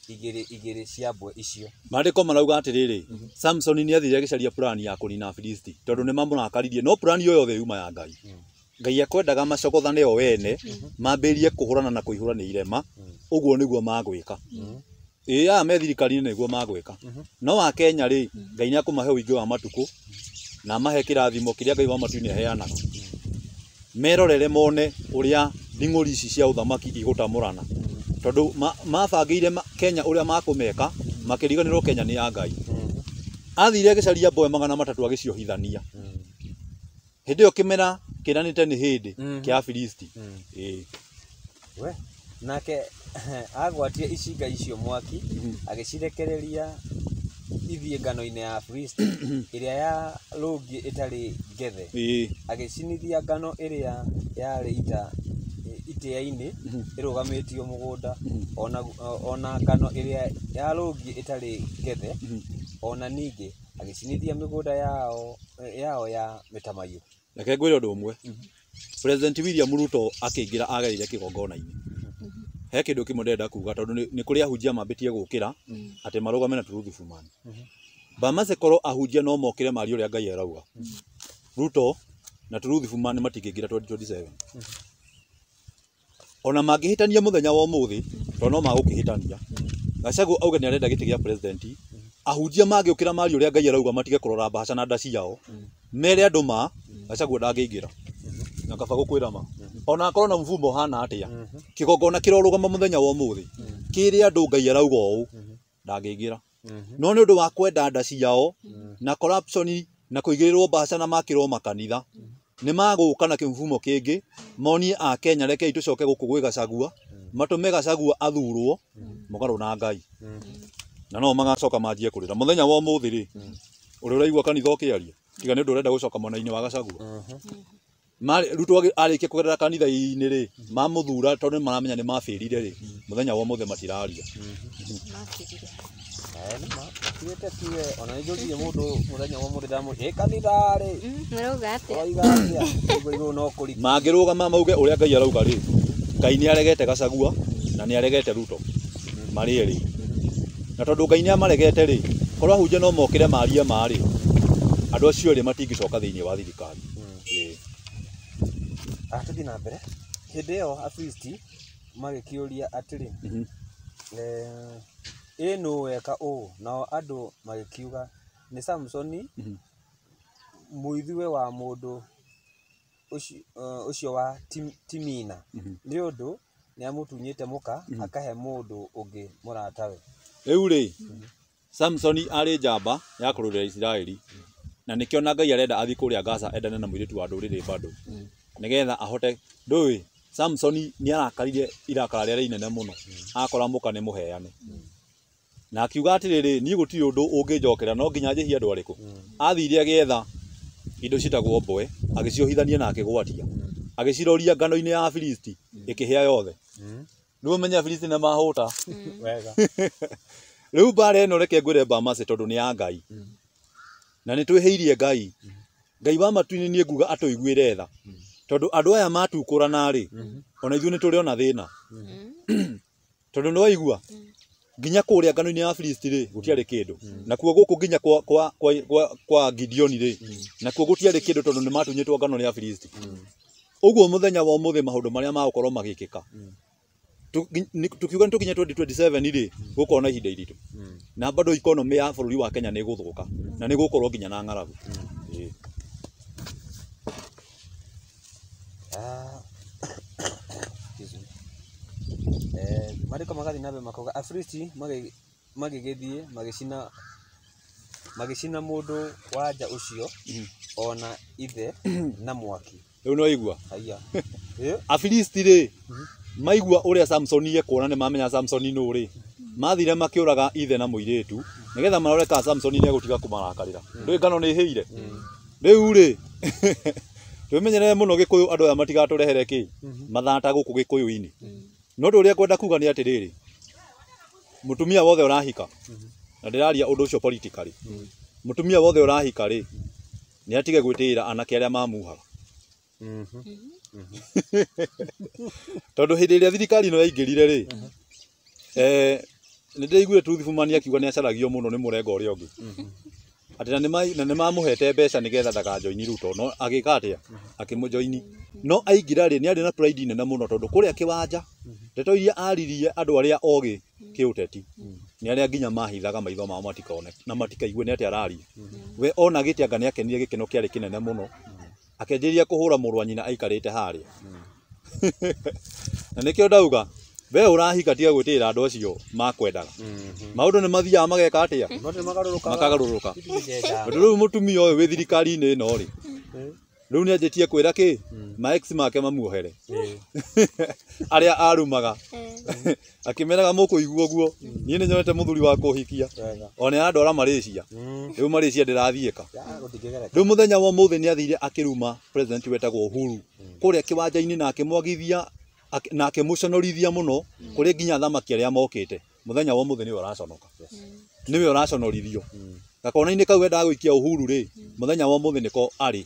[SPEAKER 3] igĩrĩ igĩrĩ cia mbwe icio.
[SPEAKER 1] Maandĩko marauga atĩrĩrĩ, Samson nĩ athire agĩcaria plani ya kũnina Afilisti tondũ nĩ mamũrakaririe, no plani ĩyo yothe yuma ya Ngai. Ngai akwendaga macogothane o ene, mambĩrĩrie kũhũrana na kũihũra nĩ irema. Ũguo nĩguo magwĩka. Ĩĩ, aya me thirikari-inĩ nĩguo magwĩka. No wa Kenya rĩ, Ngai nĩ akũmahe ũingĩ wa matukũ na amahe kĩrathimo kĩrĩa Ngai wa matu-inĩ aheanaga, merorere mone ũrĩa nding'ũri ici cia ũthamaki igũtamũrana, tondũ mabangĩire Kenya ũrĩa makũmeka makĩriganĩrwo Kenya nĩ ya Ngai. Athire agĩcaria mboe 300, agĩciohithania hĩndĩ ĩyo kĩmera kĩranĩte nĩ hĩndĩ kĩa Afilisti. Ĩĩ.
[SPEAKER 3] We nake agwatia icinga icio mwaki, agĩcirekereria ithiĩ ngano-inĩ ya Afilisti ĩrĩa ya rũngiĩ ĩtarĩ ngethe. Agĩcinithia ngano ĩrĩa yarĩ itĩa-inĩ ĩrũgamĩtio mũgũnda, ona ngano ĩrĩa ya rũngiĩ ĩtarĩ ngethe, ona ningĩ agĩcinithia mĩgũnda yao ya mĩtamaiyũ.
[SPEAKER 1] Reke ngwĩre ũndũ ũmwe. President William Ruto akĩingĩra agereire kĩgongona-inĩ. He kĩndũ kĩmwe ndĩrenda kuga, tondũ nĩ kũrĩ ahunjia mambĩtie gũkĩra atĩ marũgame na Truth Fuman. Bamase korwo ahunjia no mokĩre marie ũrĩa Ngai arauga, Ruto na Truth Fuman matingĩingĩra 2027. Ona mangĩhĩtania mũthenya wa ũmũthĩ, tondũ no magũkĩhĩtania, Gachagua auge nĩ arenda gĩtĩ gĩa president, ahunjia mangĩũkĩra marie ũrĩa Ngai arauga, matige kũrora mbaca na nda ciao, mere andũ ma Gachagua ndangĩingĩra. Na kaba gũkwĩra ma, ona akorwo na mvumo ũhana atĩa, kĩgongona kĩrorũgama mũthenya wa ũmũthĩ kĩrĩ andũ Ngai arauga ũũ, ndangĩingĩra. No nĩ ũndũ wa kwenda nda ciao na corruption na kũigĩrĩrwo mbaca na makĩrwo makanitha, nĩ magũka na kĩmbumo kĩngĩ monie a Kenya, rekei tũcoke gũkũ gwĩ Gachagua, matũme Gachagua athurwo mũgarũ na Ngai, na no magacoka manjie kũrĩra mũthenya wa ũmũthĩ rĩ, ũrĩa ũraigua kanitha ũkĩaria tiga nĩ ũndũ ũrenda gũcoka mwena-inĩ wa Gachagua. Ruto arĩkia kũgerera kanitha-inĩ rĩ, mamũthura tondũ nĩ maramenya nĩ mabĩrire rĩ, mũthenya wa ũmũthĩ matiraria.
[SPEAKER 2] Makirire.
[SPEAKER 3] Nĩma makirĩte tiwe ona nĩ njũririe mũndũ mũthenya wa ũmũthĩ ndamũ ĩ kanitha rĩ
[SPEAKER 2] Mũrauga atĩa?
[SPEAKER 3] ũroiga atĩa ũguo igũrũ no kũrika
[SPEAKER 1] Mangĩrũgama mauge ũrĩa Ngai arauga rĩ, Ngai nĩ aregete Gachagua na nĩ aregete Ruto marĩ erĩ. Na tondũ Ngai nĩ amaregete rĩ, korwo ahunjia no mokĩre marie ma rĩ, andũ acio erĩ matingĩcoka thĩinĩ wa thirikari. Ĩĩ.
[SPEAKER 3] Tũthiĩ na mbere. Hĩndĩ ĩyo Afilisti magĩkĩũria atĩrĩ, ĩ nũ weka ũũ? Nao andũ magĩkiuga, nĩ Samusoni mũithiwe wa mũndũ ũcio wa Timina, nĩ ũndũ nĩamũtunyĩte mũka akahe mũndũ ũngĩ mũratawe.
[SPEAKER 1] Rĩu rĩ, Samsoni arĩ njamba ya kũrũĩrĩra Isiraeli, na nĩkĩo na Ngai arenda athiĩ kũrĩa Gaza endane na mũirĩtu wa ndũrĩrĩ bado, nĩgetha ahote. Ndũĩ Samsoni nĩ arakarire irakara rĩarĩ inene mũno, akora mũka nĩ mũheane, na akiuga atĩrĩrĩ, niĩ gũtirĩ ũndũ ũngĩnjokera, no nginya njĩhie andũ arĩkũ. Athire agĩetha indo ciĩtagwo mboe, agĩciohithania na akĩgwatia, agĩciroria ngano-inĩ ya Afilisti, ĩkĩhĩa yothe. Rĩu ũmenye Afilisti nĩ mahũta.
[SPEAKER 3] Wega.
[SPEAKER 1] Rĩu mbara ĩno reke ngwĩre Bamase, tondũ nĩ ya Ngai na nĩ twĩhĩirie Ngai. Ngai wa matu-inĩ niĩ nguga atũiguĩre tha, tondũ andũ aya matukũrana rĩ, ona ithuĩ nĩ tũrĩ ona thĩna, tondũ nĩ waigua nginya kũrĩa ngano-inĩ ya Afilisti rĩ, gũtiarĩ kĩndũ, nakuo gũkũ nginya kwa Gideoni rĩ, nakuo gũtiarĩ kĩndũ, tondũ nĩ matunyĩtwo ngano nĩ Afilisti. Ũguo mũthenya wa ũmũthĩ maũndũ marĩa magũkorwo magĩkĩka, tukiuga nĩ tũkinye 2027 rĩ, gũkorwo na ihinda iritũ, na bado economy ya bũrũri wa Kenya nĩ ĩgũthũka na nĩ gũkorwo nginya na ng'aragu. Ĩĩ.
[SPEAKER 3] Excuse me. Maandĩko magathiĩ na mbere makauga Afilisti magĩgĩthiĩ magĩcina mũndũ wa nja ũcio ona ithe na mwaki.
[SPEAKER 1] Rĩu nĩ waigua.
[SPEAKER 3] Haiya.
[SPEAKER 1] Afilisti rĩ, maigua ũrĩa Samsoni ekuona, nĩ mamenya Samsoni nũ rĩ, mathire makĩũraga ithe na mũirĩtu nĩgetha marore kana Samsoni nĩ egũtiga kũmarakarĩra. Ndũĩ ngano nĩ ĩhĩire. Rĩu rĩ, twĩmenyerere mũno Gĩkũyũ, andũ aya matigatũrehere kĩ mathata gũkũ Gĩkũyũ-inĩ. No ũndũ ũrĩa ngwenda kuga nĩ atĩrĩrĩ, mũtumia wothe ũrahika, na ndĩraria ũndũ ũcio politically, mũtumia wothe ũrahika rĩ, nĩ atige gwĩtĩĩra anake arĩa mamuhaga, tondũ hĩndĩ ĩrĩa thirikari ĩno yaingĩrire rĩ, nĩ ndĩraiguire Truth Fumani akiuga nĩ acaragio mũno nĩ mũrengo ũrĩa ũngĩ, atĩ na nĩ mamũhete mbeca nĩgetha ndakajoini Ruto, no agĩka atĩa, akĩmũjoini. No aingĩra rĩ, nĩ arĩ na pride nene mũno, tondũ kũrĩa kĩwanja ndeto iria aririe andũ arĩa ogĩ kĩũteti nĩ arĩa nginya mahithaga maitho mao matikone na matikaigue nĩ atĩa araria. We ona gĩtĩanga nĩ akenire, gĩkeno kĩarĩ kĩnene mũno, akĩanjĩrĩria kũhũra mũrũ wa nyina aikarĩte harĩa. Na nĩkĩo ndauga we ũrahika, tiga gwĩtĩĩra andũ acio makwendaga. Maũndũ nĩ mathiaga mageka atĩa, makagarũrũka. Tondũ rĩu mũtumia ũyũ wĩ thirikari-inĩ ĩno rĩ, rĩu nĩ anjĩtie kwĩra kĩ ma ex make mamuohere, arĩa arumaga, akĩmeraga mũkũigua ũguo, niĩ nĩ nyonete mũthuri wa kũhikia, ona arandwara Malaysia. Rĩu Malaysia ndĩrathiĩka. Rĩu mũthenya wa ũmũthĩ nĩ athire akĩruma president wetagwo Uhuru kũrĩa kĩwanja-inĩ, na akĩmwagithia na akĩmũconorithia mũno kũrĩ nginya athamaki arĩa mokĩte. Mũthenya wa ũmũthĩ nĩwe ũraconoka, nĩwe ũraconorithio. Gakona-inĩ kau endaga gũikia Uhuru rĩ, mũthenya wa ũmũthĩ nĩko arĩ,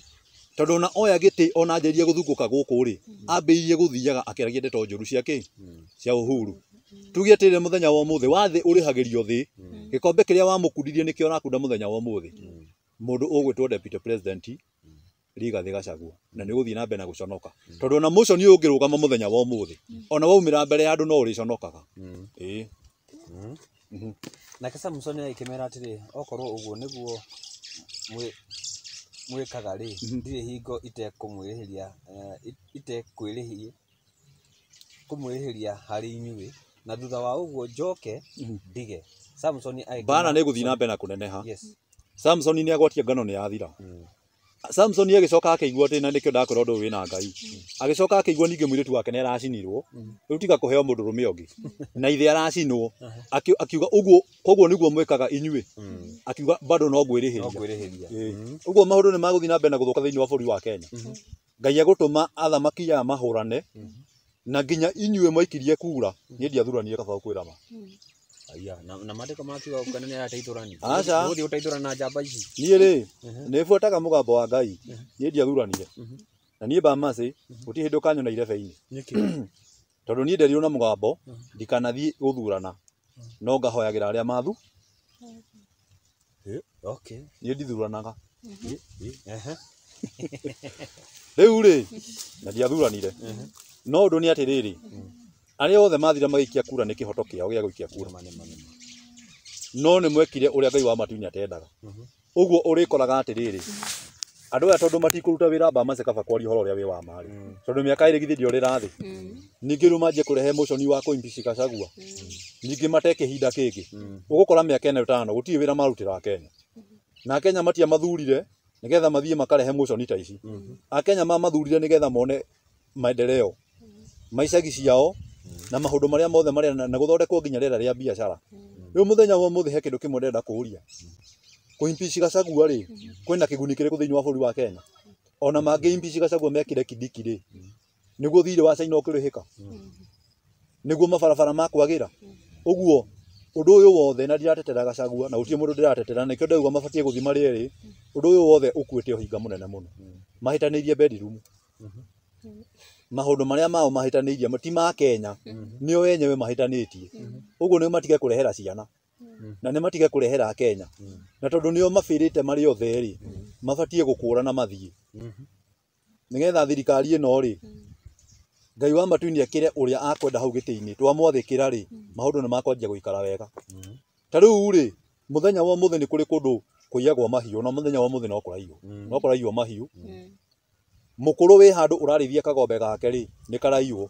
[SPEAKER 1] tondũ ona oya gĩtĩ, ona anjĩrĩrie gũthungũka gũkũ rĩ, ambĩrĩirie gũthiaga akĩaragia ndeto njũru cia kĩ cia Uhuru. Tuge atĩrĩrĩ, mũthenya wa ũmũthĩ wa thĩ ũrĩhagĩrio thĩ, gĩkombe kĩrĩa wamũkundirie nĩkĩo ũrakunda mũthenya wa ũmũthĩ. Mũndũ ũgwĩtwo deputy president Rigathĩ Gachagua, na nĩ ũgũthiĩ na mbere na gũconoka, tondũ ona mũconi ũyũ ũngĩrũgama mũthenya wa ũmũthĩ, ona waumĩra mbere ya andũ no ũrĩconokaga. Ĩĩ.
[SPEAKER 3] Nake Samusoni agĩkĩmera atĩrĩ, okorwo ũguo nĩguo mwĩkaga rĩ, ndirĩ hingo itekũmwĩrĩhĩria itekwĩrĩhia kũmwĩrĩhĩria harĩ inyuĩ, na thutha wa ũguo njoke ndige. Samsoni agĩkĩma-
[SPEAKER 1] Mbara nĩ ĩgũthiĩ na mbere na kũneneha.
[SPEAKER 3] Yes.
[SPEAKER 1] Samsoni nĩ agwatia ngano nĩ yathira. Samsoni agĩcoka akĩigua atĩ, na nĩkĩo ndakwĩra ũndũ ũyũ wĩna Ngai, agĩcoka akĩigua ningĩ mũirĩtu wake nĩ aracinirwo, rĩu tiga kũheo mũndũrũme ũngĩ na ithe aracinwo. Akiuga ũguo koguo nĩguo mwĩkaga inyuĩ, akiuga bado no
[SPEAKER 3] No
[SPEAKER 1] ngwĩrĩhĩria.
[SPEAKER 3] ngwĩrĩhĩria.
[SPEAKER 1] Ĩĩ. Ũguo maũndũ nĩ magũthiĩ na mbere na gũthũka thĩinĩ wa bũrũri wa Kenya. Ngai egũtũma athamaki aya mahũrane, na nginya inyuĩ mwaikirie kura, niĩ ndiathuranire, kaba gũkwĩra ma.
[SPEAKER 3] Aya, na maandĩko makiuga gũkena nĩ arateithũrani.
[SPEAKER 1] Aca.
[SPEAKER 3] Ũgũthiĩ gũteithũrana na njamba ici.
[SPEAKER 1] Niĩ rĩ, nĩ buataga mũgambo wa Ngai. Niĩ ndiathuranire. Na niĩ Bamasi gũtirĩ hĩndĩ ũkanyona irebe-inĩ.
[SPEAKER 3] Nĩkĩ?
[SPEAKER 1] Tondũ niĩ nderirwo na mũgambo ndikanathiĩ gũthurana, no ngahoyagĩra arĩa mathu.
[SPEAKER 3] Okay.
[SPEAKER 1] Niĩ ndithuranaga.
[SPEAKER 3] Ehe.
[SPEAKER 1] Rĩu rĩ, na ndiathuranire. No ũndũ nĩ atĩrĩrĩ, arĩa othe mathire magĩikia kura nĩ kĩhoto kĩao gĩa gũikia kura.
[SPEAKER 3] Nĩma, nĩma, nĩma.
[SPEAKER 1] No nĩ mwekire ũrĩa Ngai wa matu-inĩ atendaga. Ũguo ũrĩkoraga atĩrĩrĩ, andũ aya tondũ matikũruta wĩra Bamasi kaba kwaria ũhoro ũrĩa wĩ wa ma rĩ, tondũ mĩaka ĩrĩ githĩ ndĩorĩra thĩ. Ningĩ rĩu manjie kũrehe mũconi wa kũimbici Gachagua, ningĩ mate kĩhinda kĩngĩ, ũgũkora mĩaka ĩno ĩtano gũtirĩ wĩra marutĩra Kenya. Na Kenya matiamathurire nĩgetha mathiĩ makarehe mũconi ta ici. Akenya mamathurire nĩgetha mone maendeleo ma icagi ciao na maũndũ marĩa mothe marĩa na gũthondekwo nginya rĩera rĩa biacara. Rĩu mũthenya wa ũmũthĩ he kĩndũ kĩmwe ndĩrenda kũũria. Kũimpici Gachagua rĩ, kwĩna kĩguni kĩrĩkũ thĩinĩ wa bũrũri wa Kenya? Ona mangĩ impici Gachagua mekire Kindiki rĩ, nĩguo thirĩ wa China ũkĩrĩhĩka? Nĩguo mabarabara makwagĩra? Ũguo ũndũ ũyũ wothe, na ndiratetera Gachagua na gũtirĩ mũndũ ndĩratetera, nĩkĩo ndauga mabatiĩ gũthiĩ marĩ erĩ. Ũndũ ũyũ wothe ũkuĩte ũhinga mũnene mũno. Mahĩtanĩirie bedroom. Maũndũ marĩa mao mahĩtanĩirie ti ma Kenya, nĩo enyewe mahĩtanĩtie. Ũguo nĩo matige kũrehera ciana na nĩ matige kũrehera Kenya. Na tondũ nĩo mabĩrĩte marĩ othe rĩ, mabatiĩ gũkũra na mathiĩ. Nĩgetha thirikari ĩno rĩ, Ngai wa matu-inĩ ekĩre ũrĩa akwenda hau gĩtĩ-inĩ, twamwathĩkĩra rĩ, maũndũ nĩ makwanjia gũikara wega. Ta rĩu rĩ, mũthenya wa ũmũthĩ nĩ kũrĩ kũndũ kũiyagwo mahiũ, na mũthenya wa ũmũthĩ no kũraiywo. No kũraiywo mahiũ. Mũkũrũ wĩ handũ ũrarĩithia kagombe gake rĩ, nĩ karaiywo.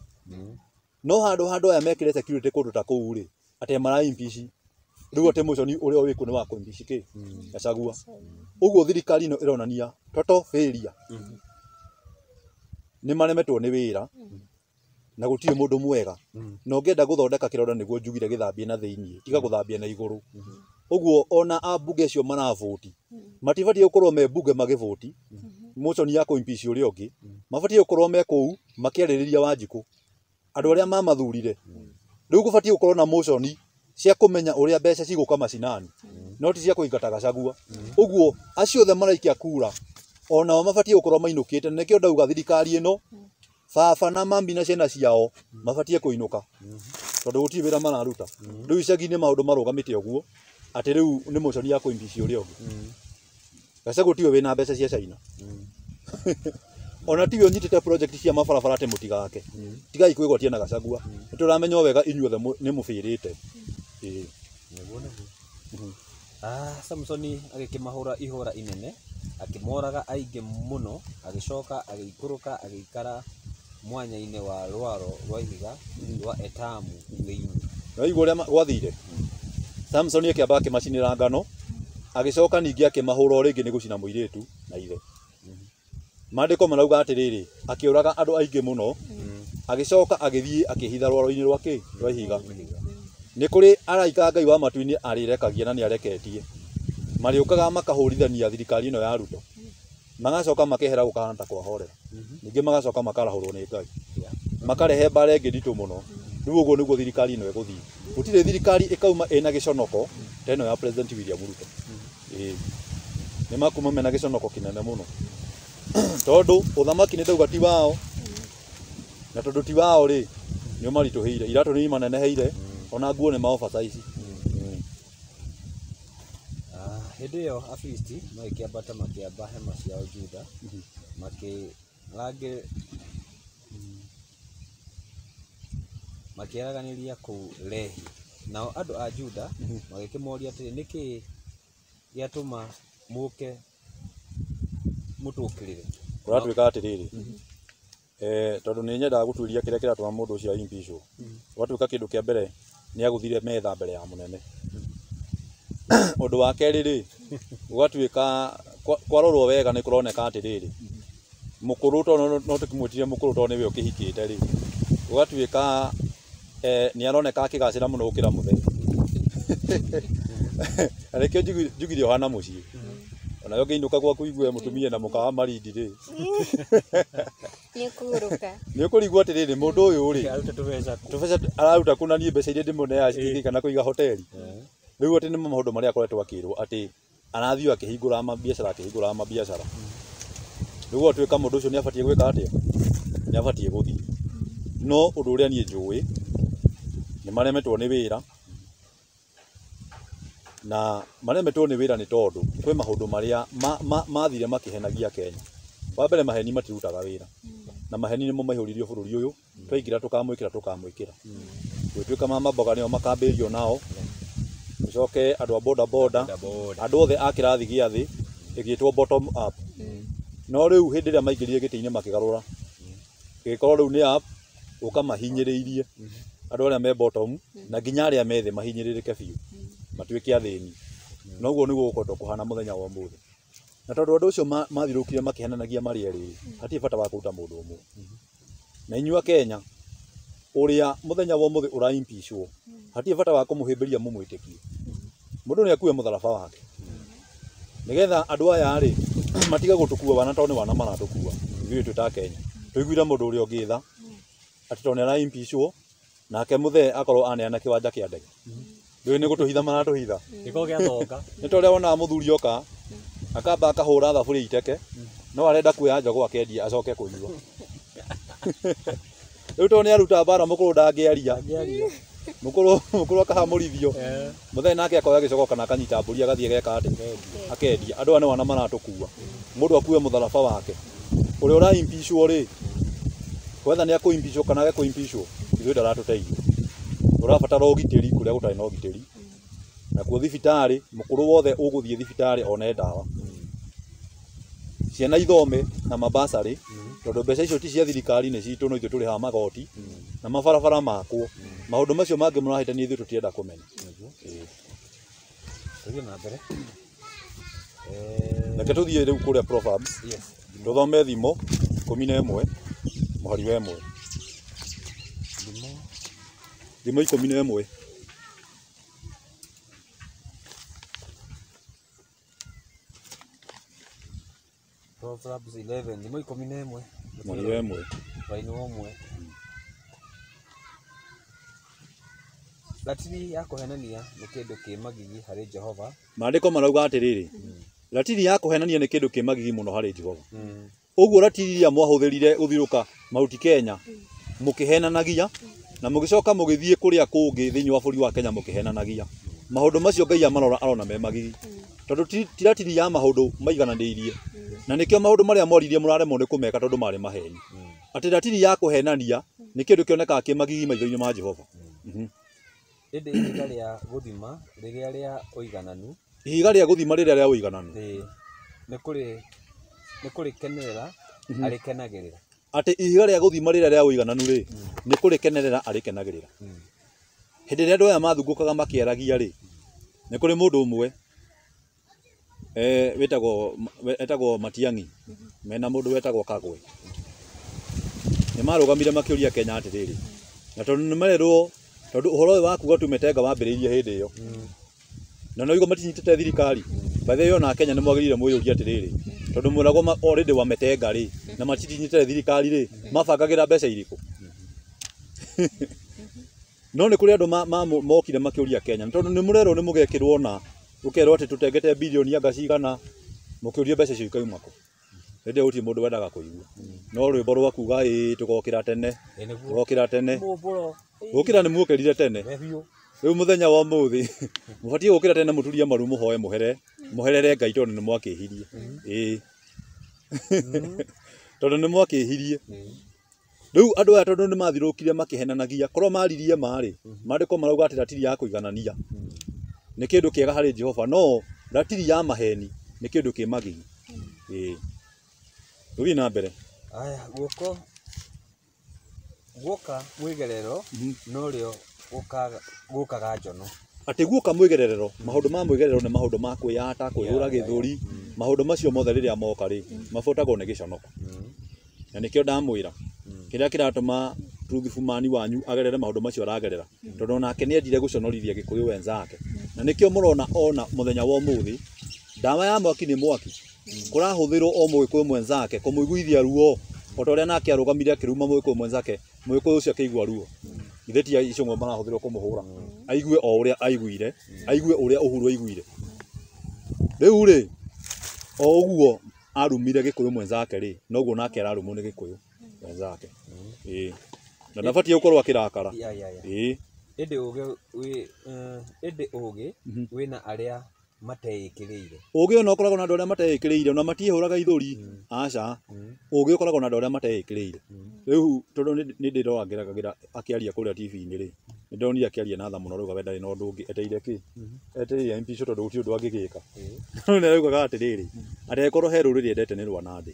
[SPEAKER 1] No handũ handũ aya mekĩre security kũndũ ta kũu rĩ, atĩ maraimpici. Rĩu atĩ mũconi ũrĩa wĩkuo nĩ wa kũimpici kĩ? Gachagua. Ũguo thirikari ĩno ĩronania total failure. Nĩ maremetwo nĩ wĩra na gũtirĩ mũndũ mwega. Na ũngĩenda gũthondeka kĩronda nĩguo njugire gĩthambie na thĩiniĩ, tiga gũthambia na igũrũ. Ũguo ona ambunge acio maravũti matibatiĩ gũkorwo me mbunge magĩvũti mũconi ya kũimpici ũrĩa ũngĩ, mabatiĩ gũkorwo me kũu makĩarĩrĩria Wanjikũ, andũ arĩa mamathurire. Rĩu gũbatiĩ gũkorwo na mũconi cia kũmenya ũrĩa mbeca cigũka macinani, no ti cia kũingata Gachagua. Ũguo acio othe maraikia kura onao mabatiĩ gũkorwo mainũkĩte, na nĩkĩo ndauga thirikari ĩno baba na mami na ciana ciao mabatiĩ kũinũka, tondũ gũtirĩ wĩra mararuta. Rĩu icagi-inĩ maũndũ marũgamĩte ũguo atĩ rĩu nĩ mũconi ya kũimpici ũrĩa ũngĩ. Gachagua tiwe wĩna mbeca cia China. Ona tiwe ũnyitĩte project cia mabarabara atĩ mũtigake. Tigai kwĩgwatia na Gachagua. Nĩ tũramenya o wega inyuothe nĩ mũbĩrĩte. Ĩĩ.
[SPEAKER 3] Nĩguo nĩguo. Samsoni agĩkĩmahũra ihũra inene, akĩmoraga aingĩ mũno, agĩcoka agĩikũrũka agĩikara mwanya-inĩ wa rwaro rwa ihiga rwa Etamu thĩinĩ.
[SPEAKER 1] Waigua ũrĩa gwathire? Samsoni akĩamba akĩmacinĩra ngano, agĩcoka ningĩ akĩmahũra o rĩngĩ nĩ gũcina mũirĩtu na ithe. Maandĩko marauga atĩrĩrĩ, akĩũraga andũ aingĩ mũno, agĩcoka agĩthiĩ akĩhitha rwaro-inĩ rwa kĩ? Rwa ihiga. Nĩ kũrĩ araika a Ngai wa matu-inĩ arĩrekagia na nĩ areketie. Marĩũkaga makahũrithania thirikari ĩno ya Ruto. Magacoka makehera gũkahana ta kwahorera. Ningĩ magacoka makarahũrwo nĩ Ngai. Makarehe mbara ĩngĩ nditũ mũno. Rĩu ũguo nĩguo thirikari ĩno ĩgũthiĩ. Gũtirĩ thirikari ĩkauma ĩna gĩconoko ta ĩno ya President William Ruto. Ĩĩ. Nĩ makuma mena gĩconoko kĩnene mũno. Tondũ ũthamaki nĩ ndauga ti wao, na tondũ ti wao rĩ, nĩ ũmaritũhĩire. Iratũ nĩ imaneneheire, ona nguo nĩ ma oversize.
[SPEAKER 3] Hĩndĩ ĩyo Afilisti magĩkĩambata makĩamba hema ciao Juda, makĩaraganĩria kũu Lehi. Nao andũ a Juda magĩkĩmoria atĩrĩ, nĩ kĩĩ gĩatũma mũũke mũtũũkĩrĩre?
[SPEAKER 1] Kũratuĩka atĩrĩrĩ, tondũ nĩ nyendaga gũtuĩria kĩrĩa kĩratũma mũndũ ũcio aimpicwo. Gwatuĩka kĩndũ kĩa mbere nĩ agũthire metha mbere ya mũnene. Ũndũ wa kerĩ rĩ, gũgatuĩka kwarorwo wega nĩ kũroneka atĩrĩrĩ, mũkũrũ tondũ no tũkĩmwĩtire mũkũrũ tondũ nĩwe ũkĩhikĩte rĩ, gũgatuĩka nĩ aroneka akĩgacĩra mũno gũkĩra mũthee. Na nĩkĩo njugire ũhana mũciĩ. Onawe ũngĩinũka gwaku igue mũtumia na mũka wa Marindi rĩ,
[SPEAKER 2] Nĩ ũkũgũrũka.
[SPEAKER 1] nĩ ũkũrigwo atĩrĩrĩ, mũndũ ũyũ rĩ,
[SPEAKER 3] Aruta tũbeca kũ?
[SPEAKER 1] tũbeca araruta kũ na niĩ mbeca iria ndĩmũneaga citingĩigana kũiga hoteli. Rĩu atĩ nĩmo maũndũ marĩa akoretwo akĩrwo atĩ arathiĩ akĩhingũraga mabiacara akĩhingũraga mabiacara. Rĩu gwatuĩka mũndũ ũcio nĩ abatiĩ gwĩka atĩa? Nĩ abatiĩ gũthiĩ. No ũndũ ũrĩa niĩ njũĩ, nĩ maremetwo nĩ wĩra, na maremetwo nĩ wĩra nĩ tondũ kwĩ maũndũ marĩa mathire makĩhenagia Kenya. Wa mbere maheni matirutaga wĩra, na maheni nĩmo maihũririe bũrũri ũyũ, twaingĩra tũkamwĩkĩra tũkamwĩkĩra. Gwĩtuĩka mama mboga nĩo makambĩrĩrio nao, gũcoke andũ a boda boda, andũ othe a kĩrathi gĩa thĩ, ĩgĩtwo bottom up. No rĩu hĩndĩ ĩrĩa maingĩrire gĩtĩ-inĩ makĩgarũra, gĩgĩkorwo rĩu nĩ up, gũka mahinyĩrĩirie andũ arĩa me bottom na nginya arĩa me thĩ mahinyĩrĩrĩke biũ, matuĩke athĩni. Na ũguo nĩguo gũkoretwo kũhana mũthenya wa ũmũthĩ. Na tondũ andũ acio mathirũkire makĩhenanagia marĩ erĩ, hatirĩ bata wa kũruta mũndũ ũmwe. Na inyuĩ a Kenya, ũrĩa mũthenya wa ũmũthĩ ũra-impeachwo, hatirĩ bata wa kũmũhĩmbĩria mũmwĩtĩkie. Mũndũ nĩ akue mũtharaba wake. Nĩgetha andũ aya rĩ, matige gũtũkua wana tondũ nĩ wana maratũkua. Ithuĩ twĩ ta Kenya. Tũiguire mũndũ ũrĩa ũngĩ tha, atĩ tondũ nĩ ara-impeachwo, nake mũthee akorwo aneana kĩwanja kĩa ndege. Ndũĩ nĩ gũtũhitha maratũhitha.
[SPEAKER 3] Gĩkorwo gĩa thonga.
[SPEAKER 1] Nĩ ta ũrĩa wonaga mũthuri oka, akamba akahũra thaburia iteke, no arenda kuoya njogoo akendia acoke kũnyua. Rĩu tondũ nĩ aruta mbara mũkũrũ ndangĩaria. Mũkũrũ akahamũrithio. Mũthee nake akoya gĩcoko kana akanyita mbũri agathiĩ ageka atĩ? Akendia. Andũ aya nĩ wana maratũkua. Mũndũ akue mũtharaba wake. Ũrĩa ũra-impeachwo rĩ, whether nĩ akũ-impeachwo kana age kũ-impeachwo, ithuĩ ndaratũteithia. Ũrabatara ũgitĩri kũrĩa gũtarĩ na ũgitĩri. Nakuo thibitarĩ, mũkũrũ wothe ũgũthiĩ thibitarĩ one ndawa. Ciana ithome na mabasarĩ, tondũ mbeca icio ti cia thirikari nĩ citũ no ithuĩ tũrĩhaga magoti, na mabarabara makwo. Maũndũ macio mangĩ mũrahĩtania ithuĩ tũtirenda kũmenya.
[SPEAKER 3] Tũthiĩ na mbere.
[SPEAKER 1] Reke tũthiĩ rĩu kũrĩa Proverbs. Tũthome thimo 11 mũhari wa 1. Thimo 11.
[SPEAKER 3] Proverbs 11 thimo 11
[SPEAKER 1] Mũhari wa 1.
[SPEAKER 3] Raini wa 1. Ratiri ya kũhenania nĩ kĩndũ kĩ magigi harĩ Jehova.
[SPEAKER 1] Maandĩko marauga atĩrĩrĩ, ratiri ya kũhenania nĩ kĩndũ kĩ magigi mũno harĩ Jehova. Ũguo ratiri iria mwahũthĩrire gũthirũka Mount Kenya mũkĩhenanagia na mũgĩcoka mũgĩthiĩ kũrĩa kũngĩ thĩinĩ wa bũrũri wa Kenya mũkĩhenanagia. Maũndũ macio Ngai amarora arona me magigi. Tondũ ti ratiri ya maũndũ maigananĩirie. Na nĩkĩo maũndũ marĩa mwaririe mũraremwo nĩ kũmeka tondũ marĩ maheni. Atĩ ratiri ya kũhenania nĩ kĩndũ kĩonekaga kĩ magigi maitho-inĩ ma Jehova.
[SPEAKER 3] Ĩndĩ ihiga rĩa gũthima rĩrĩa rĩa ũigananu,
[SPEAKER 1] Ihiga rĩa gũthima rĩrĩa rĩa ũigananu,
[SPEAKER 3] nĩ kũrĩkenerera arĩkenagĩrĩra.
[SPEAKER 1] Atĩ ihiga rĩa gũthima rĩrĩa rĩa ũigananu rĩ, nĩ kũrĩkenerera arĩkenagĩrĩra. Hĩndĩ ĩrĩa andũ aya mathungũkaga makĩaragia rĩ, nĩ kũrĩ mũndũ ũmwe wetagwo Matiang'i, mena mũndũ wetagwo Kagwe. Nĩ marũgamire makĩũria Kenya atĩrĩrĩ, na tondũ nĩ merĩrwo, tondũ ũhoro ũyũ wa kuga tumetenga wambĩrĩirie hĩndĩ ĩyo, na no igua matinyitĩte thirikari. By the way, ona Kenya nĩ mwagĩrĩire mwĩyũrie atĩrĩrĩ, tondũ mwĩragwo already wametenga rĩ, na matinyitĩte thirikari rĩ, mabangagĩra mbeca irĩkũ? No nĩ kũrĩ andũ mokire makĩũria Kenya, tondũ nĩ mũrerwo nĩ mũgekĩrwo na ũkerwo atĩ tũtengete bilioni anga cigana, mũkĩũria mbeca icio ikauma kũ. Hĩndĩ ĩyo gũtirĩ mũndũ wendaga kũigua. No rwĩmbo rwa kuga ĩĩ tũgokĩra tene, tũgokĩra tene. Gũkĩra nĩ muokĩrire tene. Rĩu mũthenya wa ũmũthĩ mũbatiĩ gũkĩra tene mũturie maru mũhoe mũhere, mũherere Ngai tondũ nĩ mwakĩhirie. Ĩĩ. Tondũ nĩ mwakĩhirie. Rĩu andũ aya tondũ nĩ mathirũkire makĩhenanagia, korwo maririe marĩ, maandĩko marauga atĩ ratiri ya kũiganania nĩ kĩndũ kĩega harĩ Jehova, no ratiri ya maheni nĩ kĩndũ kĩ magigi. Ĩĩ. Tũthiĩ na mbere.
[SPEAKER 3] Aya, guoko guoka mwĩgerero norĩo gũkaga njono.
[SPEAKER 1] Atĩ guoka mwĩgererero, maũndũ ma mwĩgererero nĩ maũndũ ma kwĩyata, kwĩhũra gĩthũri, maũndũ macio mothe rĩrĩa moka rĩ, mabuatagwo nĩ gĩconoko. Na nĩkĩo ndamwĩra, kĩrĩa kĩratũma Truthful man wanyu agerere maũndũ macio aragerera, tondũ onake nĩ endire gũconorithia Gĩkũyũ wenzake. Na nĩkĩo mũrona ona mũthenya wa ũmũthĩ Ndawa ya mwaki nĩ mwaki. Kũrahũthĩrwo o mũgĩkũyũ mwenzake kũmũiguithia ruo o ta ũrĩa nake arũgamire akĩruma mũgĩkũyũ mwenzake, mũgĩkũyũ ũcio akĩigua ruo. Ithe ti Icũng'wa marahũthĩrwo kũmũhũra, aigue o ũrĩa aiguire, aigue ũrĩa Uhuru aiguire. Rĩu rĩ, o ũguo arumire gĩkũyũ mwenzake rĩ, noguo nake ararumwo nĩ gĩkũyũ mwenzake. Ĩĩ, na ndabatiĩ gũkorwo akĩrakara. Ĩĩ.
[SPEAKER 3] Ĩndĩ ũgĩ wĩna arĩa mateĩkĩrĩire.
[SPEAKER 1] Ũgĩ ona ũkoragwo na andũ arĩa mateĩkĩrĩire, ona matiĩhũraga ithũri. Aca, ũgĩ ũkoragwo na andũ arĩa mateĩkĩrĩire. Rĩu tondũ nĩ ndĩroragĩra akĩaria kũrĩa TV-inĩ rĩ, nĩ ndonire akĩaria na tha mũno, rauga we ndarĩ na ũndũ ũngĩ etereire kĩ? Etereire impeachment tondũ gũtirĩ ũndũ angĩgĩka. Nĩ araugaga atĩrĩrĩ, atĩ angĩkorwo he rũrĩrĩ endete nĩ rwa Nandĩ,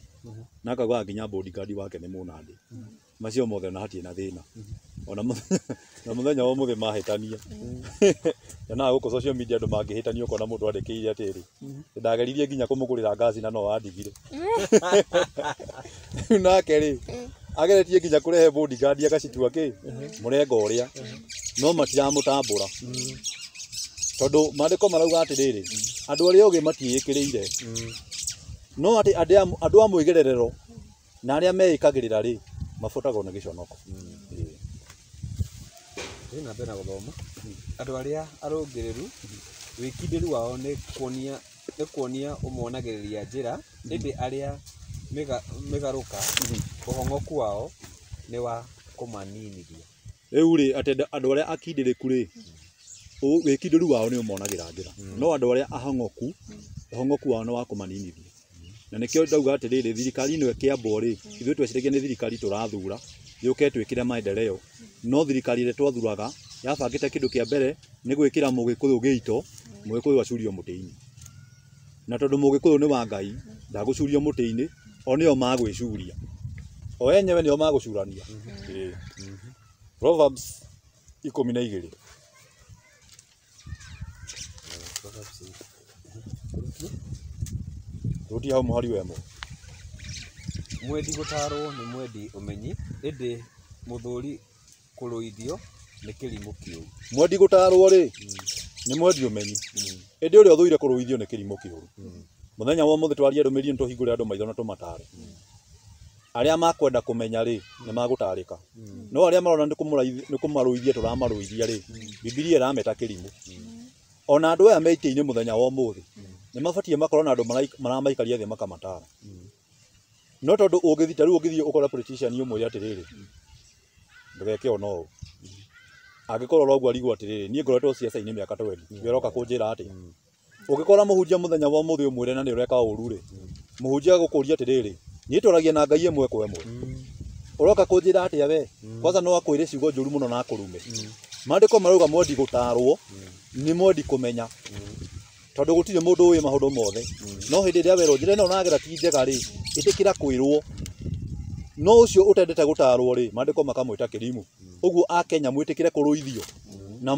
[SPEAKER 1] na akaugaga nginya bodyguard wake nĩ Mũnandĩ. Macio mothe ona hatirĩ na thĩna. Ona mũthenya wa ũmũthĩ mahĩtania. Nyonaga gũkũ social media andũ mangĩhĩtania ũkona mũndũ andĩkĩire atĩrĩ, ndageririe nginya kũmũgũrĩra ngaci na no andigire. Rĩu nake rĩ, ageretie nginya kũrehe bodyguard agacitua kĩ? Mũrengo ũrĩa. No matiramũtambũra. Tondũ maandĩko marauga atĩrĩrĩ, andũ arĩa ogĩ matiĩkĩrĩire. No atĩ andũ a mwĩgererero na arĩa meĩkagĩrĩra rĩ, mabutagwo nĩ gĩconoko.
[SPEAKER 3] Thiĩ na mbere na gũthoma. Andũ arĩa arũngĩrĩru wĩkindĩru wao nĩ kuonia ũmonagĩrĩria njĩra, ĩndĩ arĩa mĩgarũka ũhong'oku wao nĩ wa kũmaninithia.
[SPEAKER 1] Rĩu rĩ, atĩ andũ arĩa akindĩrĩku rĩ, wĩkindĩru wao nĩ ũmonagĩra njĩra, no andũ arĩa ahong'oku ũhong'oku wao nĩ wa kũmaninithia. Na nĩkĩo ndauga atĩrĩrĩ, thirikari ĩno ĩkĩambwo rĩ, ithuĩ tweciragia nĩ thirikari tũrathura yũke twĩkĩre maendeleo, no thirikari ĩrĩa twathuraga yabangĩte kĩndũ kĩa mbere nĩ gwĩkĩra mũgĩkũyũ gĩito, mũgĩkũyũ acurio mũtĩ-inĩ. Na tondũ mũgĩkũyũ nĩ wa Ngai, ndagũcurio mũtĩ-inĩ, o nĩo magwĩcuria. O enyewe nĩo magũcurania. Proverbs 12. Rutia hau mũhari wa 1.
[SPEAKER 3] Mwendi gũtarwo nĩ mwendi ũmenyi, ĩndĩ mũthũri kũrũithio nĩ kĩrimũ kĩũru.
[SPEAKER 1] Mwendi gũtarwo rĩ, nĩ mwendi ũmenyi, ĩndĩ ũrĩa ũthũire kũrũithio nĩ kĩrimũ kĩũru. Mũthenya wa ũmũthĩ twarie ndũmĩrĩri nĩ tũhingũre andũ maitho na tũmatare. Arĩa makwenda kũmenya rĩ, nĩ magũtarĩka. No arĩa marona nĩ kũmarũithia tũramarũithia rĩ, Bibilia ĩrameta kĩrimũ. Ona andũ aya me itĩ-inĩ mũthenya wa ũmũthĩ, nĩ mabatiĩ makorwo na andũ maramaikaria thĩ makamatara. No tondũ ũngĩthiĩ ta rĩu ũngĩthiĩ ũkore politician ũmwĩre atĩrĩrĩ, ndũgeke ona ũũ. Angĩkorwo ũrauga arigwo atĩrĩrĩ, niĩ ngoretwo siasa-inĩ mĩaka 20, we ũroka kũnjĩra atĩa? Ũngĩkora mũhunjia mũthenya wa ũmũthĩ ũmwĩre na nĩ ũreka ũru rĩ, mũhunjia agũkũria atĩrĩrĩ, niĩ twaragia na Ngai ĩmwe kwa ĩmwe. Ũroka kũnjĩra atĩa we? Kwanza no akwĩre ciugo njũru mũno na akũrume. Maandĩko marauga mwendi gũtarwo nĩ mwendi kũmenya. Tondũ gũtirĩ mũndũ ũĩ maũndũ mothe. No hĩndĩ ĩrĩa werwo njĩra ĩno ũragera ti njega rĩ, ĩtĩkĩra kwĩrwo. No ũcio ũtendete gũtarwo rĩ, maandĩko makamwĩta kĩrimũ. Ũguo Akenya mwĩtĩkĩre kũrũithio na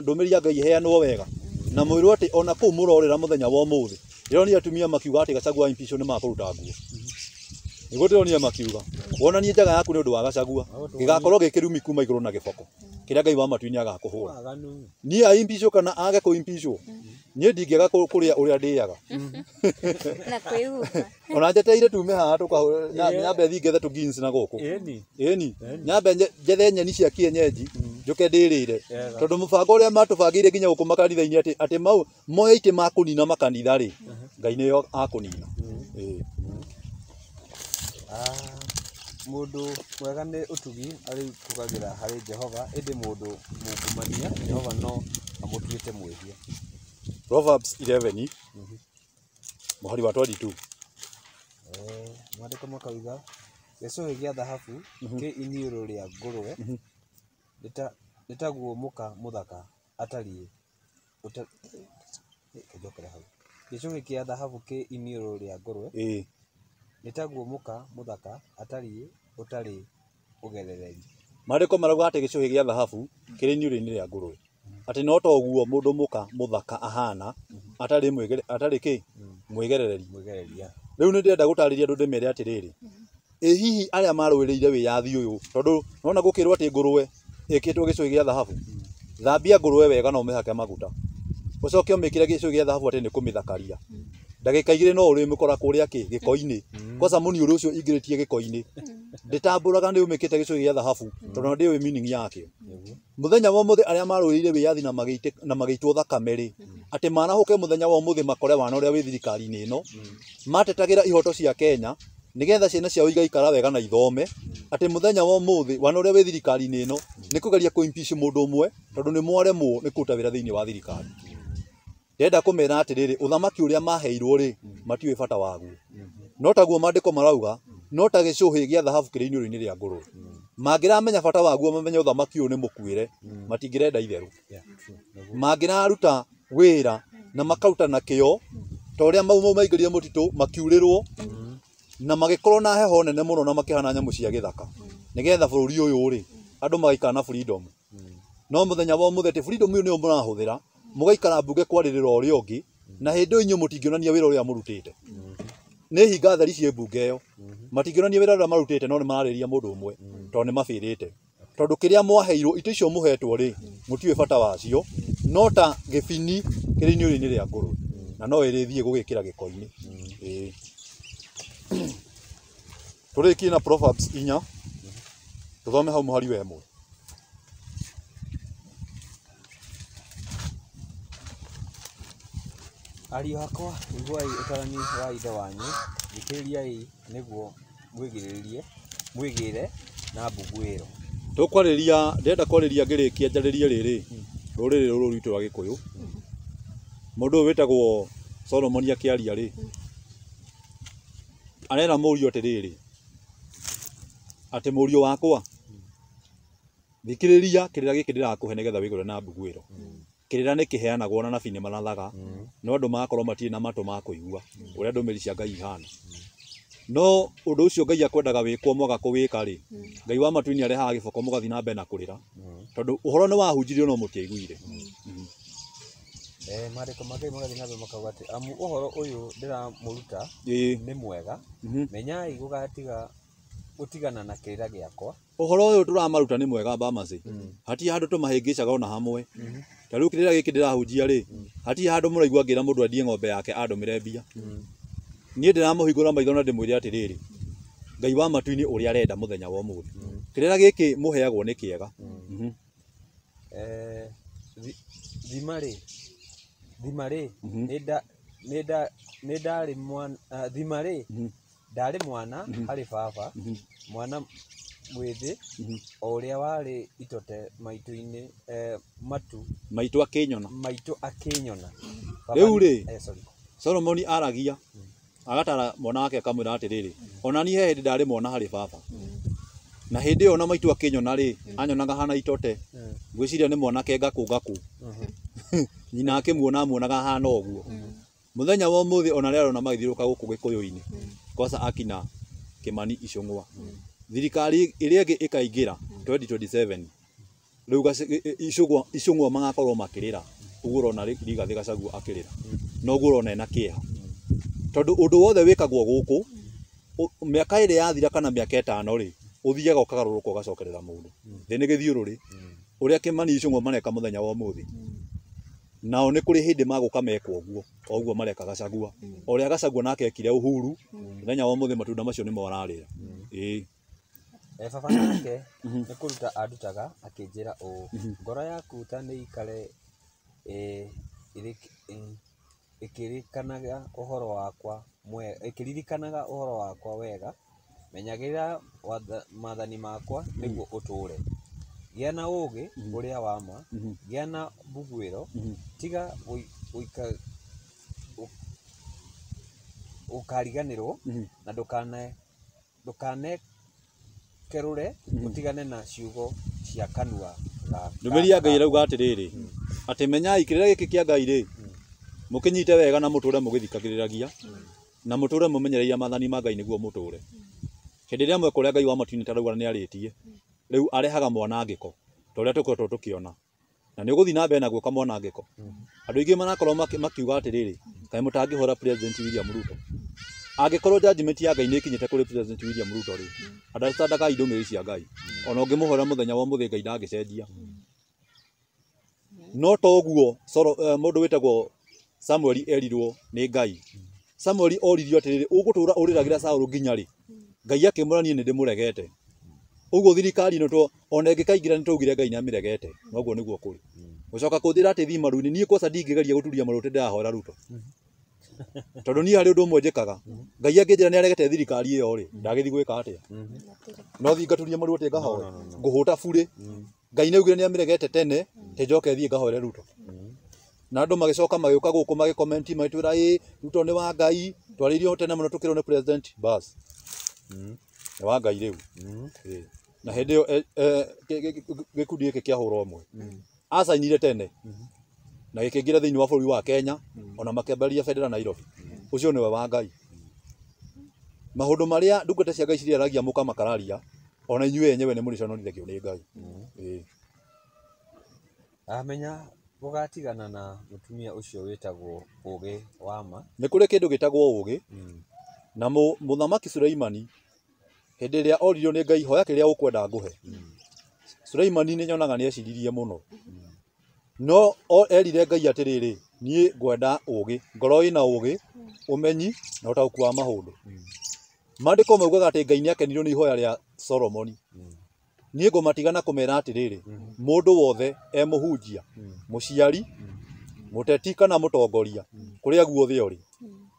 [SPEAKER 1] ndũmĩrĩri ya Ngai ĩheanwo wega. Na mwĩrwo atĩ ona kũu mũrorĩra mũthenya wa ũmũthĩ, ndĩronire atumia makiuga atĩ Gachagua impeachment nĩ makũruta nguo. Nĩguo ndĩronire makiuga. Wonanie njaga yaku nĩ ũndũ wa Gachagua, gĩgakorwo gĩ kĩrumi kuma igũrũ na gĩboko kĩrĩa Ngai wa matu-inĩ agakũhũra. Niĩ a impeachment kana age kũ impeachment, niĩ ndingĩaga kũrĩa ũrĩa ndĩaga.
[SPEAKER 2] Na kwĩhumba.
[SPEAKER 1] Ona njetereire tume haha nyambe thiĩ ngethe tũ greens na gũkũ. Ĩni. Nyambe njethe nyeni cia kienyeji njũke ndĩrĩre. Tondũ mũbango ũrĩa matũbangĩire nginya gũkũ makanitha-inĩ atĩ mau moe itĩ makũnina makanitha rĩ, Ngai nĩo akũnina.
[SPEAKER 3] Mũndũ mwega nĩ ũtugi arĩkũgagĩra harĩ Jehova, ĩndĩ mũndũ mungumania Jehova no amũtuĩte mwĩhia.
[SPEAKER 1] Proverbs 11 mũhari wa 22.
[SPEAKER 3] Maandĩko makauga gĩcũhĩ gĩa thahabu kĩ iniũrũ rĩa ngũrwe, nĩ taguo mũka mũthaka atariĩ. Gĩcũhĩ kĩa thahabu kĩ iniũrũ rĩa ngũrwe, nĩ taguo mũka mũthaka atariĩ ũtarĩ ũgerereri.
[SPEAKER 1] Maandĩko marauga atĩ gĩcũhĩ gĩa thahabu kĩrĩ iniũrũ-inĩ rĩa ngũrwe, atĩ no toguo mũndũ mũka mũthaka ahana atarĩ kĩ mwĩgerereri. Rĩu nĩ ndĩrenda gũtarĩria andũ ndĩmere atĩrĩrĩ, ĩ hihi arĩa marũĩrĩire wĩyathi ũyũ, tondũ nona gũkĩrwo atĩ ngũrwe ĩkĩtwo gĩcũhĩ gĩa thahabu, thambia ngũrwe wega na ũmĩhake maguta. Ũcoke ũmĩkĩre gĩcũhĩ gĩa thahabu atĩ nĩ kũmĩthakaria. Ndagĩka igĩrĩ no ũrĩmĩkora kũrĩa kĩ gĩko-inĩ. Kwanza mũniũrũ ũcio ingĩrĩtie gĩko-inĩ. Ndĩtambũraga nĩ ũmĩkĩte gĩcũhĩ gĩa thahabu tondũ ona ndĩũĩ meaning yakĩo. Mũthenya wa ũmũthĩ arĩa marũĩrĩire wĩyathi na magĩitwo thakame rĩ, atĩ marahũke mũthenya wa ũmũthĩ makore wana ũrĩa wĩ thirikari-inĩ ĩno, matetagĩra ihoto cia Kenya nĩgetha ciana ciao igaikara wega na ithome, atĩ mũthenya wa ũmũthĩ wana ũrĩa wĩ thirikari-inĩ ĩno nĩ kũgeria kũ impeach mũndũ ũmwe tondũ nĩ mwaremwo nĩ kũruta wĩra thĩinĩ wa thirikari. Ndĩrenda kũmera atĩrĩrĩ, ũthamaki ũrĩa maheirwo rĩ, matiũĩ bata waguo. No taguo maandĩko marauga, no ta gĩcũhĩ gĩa thahabu kĩrĩ iniũrũ-inĩ rĩa ngũrũwe. Mangĩramenya bata waguo mamenye ũthamaki ũyũ nĩ mũkuĩre, matingĩrenda itherũ. Mangĩraruta wĩra na makaruta na kĩo, ta ũrĩa Mau Mau maingĩrire mũtitũ makiurĩrwo na magĩkorwo na heho nene mũno na makĩhana nyamũ cia gĩthaka, nĩgetha bũrũri ũyũ rĩ, andũ magaikara na freedom. No mũthenya wa ũmũthĩ atĩ freedom ĩyo nĩyo mũrahũthĩra, mũgaikara mbunge kwarĩrĩra ũrĩa ũngĩ, na hĩndĩ ĩyo inyuĩ mũtingĩonania wĩra ũrĩa mũrutĩte. Nĩ hinga theri ciĩ mbunge ĩyo, matingĩonania wĩra ũrĩa marutĩte no nĩ mararĩria mũndũ ũmwe tondũ nĩ mabĩrĩte. Tondũ kĩrĩa mwaheirwo, itĩ icio mũhetwo rĩ, mũtiũĩ bata wacio, no ta gĩbini kĩrĩ iniũrũ-inĩ rĩa ngũrũwe, na no ĩrĩthiĩ gũgĩkĩra gĩko-inĩ. Ĩĩ. Tũrĩkie na Proverbs 4, tũthome hau mũhari wa 1.
[SPEAKER 3] Ariũ akwa, iguai ũtarani wa ithe wanyu, thikĩrĩriai nĩguo mwĩgĩre na mbuguĩro.
[SPEAKER 1] Tũkwarĩria, ndĩrenda kwarĩria ngĩrĩkia njarĩrie rĩrĩ, rũrĩrĩ rũrũ rwitũ rwa Gĩkũyũ. Mũndũ ũyũ wĩtagwo Solomon akĩaria rĩ, arera mũriũ atĩrĩrĩ, atĩ mũriũ wakwa, thikĩrĩria kĩrĩra gĩkĩ ndĩrakũhe nĩgetha wĩgũre na mbuguĩro. Kĩrĩra nĩ kĩheanagwo na nabii nĩ marathaga, no andũ magakorwo matirĩ na matũ ma kũigua ũrĩa ndũmĩrĩri cia Ngai ihana. No ũndũ ũcio Ngai akwendaga wĩkwo mwaga kũwĩka rĩ, Ngai wa matu-inĩ arehaga gĩboko mũgathiĩ na mbere na kũrĩra, tondũ ũhoro nĩ wahunjirio no mũtiaiguire.
[SPEAKER 3] Maandĩko ma Ngai magathiĩ na mbere makauga atĩ amu ũhoro ũyũ ndĩramũruta nĩ mwega, menyai gũtigana na kĩrĩra gĩakwa.
[SPEAKER 1] Ũhoro ũyũ tũramaruta nĩ mwega Bamasi, hatirĩ handũ tũmahĩngĩcaga ona hamwe. Ta rĩu kĩrĩra gĩkĩ ndĩrahunjia rĩ, hatirĩ handũ mũraigua ngĩra mũndũ endie ng'ombe yake andũmĩre mbia. Niĩ ndĩramũhingũra maitho na ndĩmwĩre atĩrĩrĩ, Ngai wa matu-inĩ ũrĩa arenda mũthenya wa ũmũthĩ. Kĩrĩra gĩkĩ mũheagwo nĩ kĩega.
[SPEAKER 3] Thima rĩ, thima rĩ, ndarĩ mwana harĩ baba, mwana mwĩthĩ o ũrĩa warĩ itote maitũ-inĩ, matu
[SPEAKER 1] maitũ akĩnyona.
[SPEAKER 3] Maitũ akĩnyona.
[SPEAKER 1] Rĩu rĩ, Solomoni aragia agatara mwana wake akamwĩra atĩrĩrĩ, ona niĩ he hĩndĩ ndarĩ mwana harĩ baba, na hĩndĩ ĩyo ona maitũ akĩnyona rĩ, anyonaga hana itote, ngwĩciria nĩ mwanake ngakũ ngakũ, nyina akĩmuona amuonaga hana ũguo. Mũthenya wa ũmũthĩ ona arĩa arona magĩthiũrũrũka gũkũ Gĩkũyũ-inĩ, kwanza akina Kimani Ichung'wa, thirikari ĩrĩa ĩngĩ ĩkaingĩra 2027, rĩu Ichung'wa magakorwo makĩrĩra ũguo ũrona Rigathĩ Gachagua akĩrĩra, na ũguo ũrona ena kĩeha, tondũ ũndũ wothe wĩkagwo gũkũ mĩaka ĩrĩ yathira kana mĩaka 5 rĩ, ũthiaga ũkagarũrũka ũgacokerera mũndũ. Thĩ nĩ gĩthiũrũrĩ ũrĩa Kimani Ichung'wa mareka mũthenya wa ũmũthĩ, nao nĩ kũrĩ hĩndĩ magũka mekwo ũguo, o ũguo mareka Gachagua, o ũrĩa Gachagua nake ekire Uhuru, mũthenya wa ũmũthĩ matunda macio nĩmo ararĩra. Ĩĩ.
[SPEAKER 3] Baba nake nĩ kũruta andutaga akĩnjĩra ũũ, ngoro yaku ta nĩ ikare ĩkĩririkanaga ũhoro wakwa wega, menyagĩrĩra maathani makwa nĩguo ũtũũre. Gĩa na ũũgĩ ũrĩa wa ma, gĩa na mbuguĩro, tiga gũkariganĩrwo, na ndũkanekerũre ũtigane na ciugo cia kanua gaka.
[SPEAKER 1] Ndũmĩrĩri ya Ngai ĩrauga atĩrĩrĩ, atĩ menyai kĩrĩra gĩkĩ kĩa Ngai rĩ, mũkĩnyite wega na mũtũre mũgĩthikagĩrĩragia, na mũtũre mũmenyereire maathani ma Ngai nĩguo mũtũre. Hĩndĩ ĩrĩa mweka ũrĩa Ngai wa matu-inĩ tarauga nĩ arĩtie, rĩu arehaga mwanangĩko ta ũrĩa tũkoretwo tũkĩona, na nĩ ũgũthiĩ na mbere na gwĩka mwanangĩko. Andũ aingĩ marakorwo makiuga atĩrĩrĩ, kaĩ mũtangĩhũra President William Ruto? Angĩkorwo judgment ya Ngai nĩ ĩkinyĩte kũrĩ President William Ruto rĩ, understandaga ndũmĩrĩri cia Ngai. Ona ũngĩmũhũra mũthenya wa ũmũthĩ Ngai ndangĩcenjia. No toguo mũndũ wĩtagwo Samueli erirwo nĩ Ngai. Samueli oririo atĩrĩrĩ, ũgũtũra ũrĩragĩra Saũlũ nginya rĩ? Ngai akĩmwĩra niĩ nĩndĩmũregete. Ũguo thirikari ĩno to ona ĩngĩkaingĩra nĩtwaugire Ngai nĩamĩregete. Noguo nĩguo kũrĩ. Gũcoka kũnjĩra atĩ thiĩ maru-inĩ, niĩ kwanza ndingĩgeria gũturia maru atĩ ndĩrahoera Ruto. Tondũ niĩ harĩ ũndũ ũmwe njĩkaga. Ngai angĩnjĩra nĩaregete thirikari ĩyo rĩ, ndagĩthiĩ gwĩka atĩa? No thiĩ ngaturie maru atĩ ngahoe? Ngũhũta burĩ. Ngai nĩaugire nĩamĩregete tene, te njoke thiĩ ngahoere Ruto. Na andũ magĩcoka magĩũka gũkũ magĩkomenti magĩtwĩra ĩ Ruto nĩ wa Ngai, twarĩirio tene mũno tũkĩrwo nĩ president. Bas. Nĩ wa Ngai rĩu. Na hĩndĩ ĩyo gĩkundi gĩkĩ kĩa hũra ũmwe acainire tene na gĩkĩingĩra thĩinĩ wa bũrũri wa Kenya, ona makĩambĩrĩria bendera Nairobi. Ũcio nĩwe wa Ngai. Maũndũ marĩa ndungata cia Ngai cirĩaragia mũkamakararia, ona inyuĩ enyewe nĩ mũrĩconorithagio nĩ Ngai.
[SPEAKER 3] Amenya gũgatigana na mũtumia ũcio wĩtagwo ũgĩ wa ma.
[SPEAKER 1] Nĩ kũrĩ kĩndũ gĩtagwo ũgĩ, na mũthamaki Suleimani hĩndĩ ĩrĩa oririo nĩ Ngai hoya kĩrĩa ũkwenda ngũhe. Suleimani nĩ nyonaga nĩ eciririe mũno. No erire Ngai atĩrĩrĩ, niĩ ngwenda ũgĩ, ngoro ĩna ũgĩ, ũmenyi na ũtaũku wa maũndũ. Maandĩko maugaga atĩ Ngai nĩakenirio nĩ ihoya rĩa Solomoni. Niĩ ngũmatigana kũmera atĩrĩrĩ, mũndũ wothe e mũhunjia, mũciari, mũteti kana mũtongoria, kũrĩa guothe ũrĩ,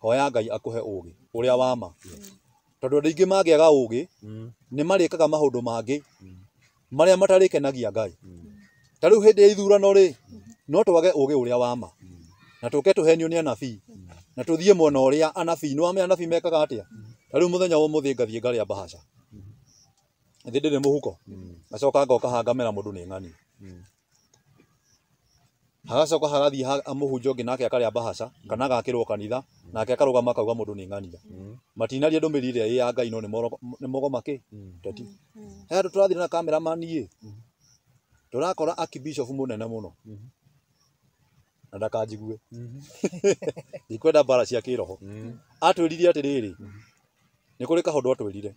[SPEAKER 1] hoya Ngai akũhe ũgĩ ũrĩa wa ma. Tondũ andũ aingĩ mangĩaga ũgĩ, nĩ marĩkaga maũndũ mangĩ marĩa matarĩkenagia Ngai. Ta rĩu hĩndĩ ya ithurano rĩ, no twage ũgĩ ũrĩa wa ma. Na tũke tũhenio nĩ anabii. Na tũthiĩ mwena ũrĩa anabii, nĩ wamenya anabii mekaga atĩa? Ta rĩu mũthenya wa ũmũthĩ ngathiĩ ngarĩa mbahaca. Thĩ ndĩrĩ mũhuko. Ngacoka ngoka haha ngamera mũndũ nĩ ng'ani. Hagacoka hagathiĩ mũhunjia ũngĩ nake akarĩa mbahaca kana agakĩrwo kanitha nake akarũgama akauga mũndũ nĩ ng'ania. Matinaria ndũmĩrĩri ĩrĩa ĩ ya Ngai no nĩ mogoma kĩ? Teti. He handũ tũrathiĩ na cameraman ĩ, tũrakora archbishop mũnene mũno. Na ndakanjigue. Ndikwenda mbara cia kĩroho. Atwĩrire atĩrĩrĩ, nĩ kũrĩ kaũndũ atwĩrire.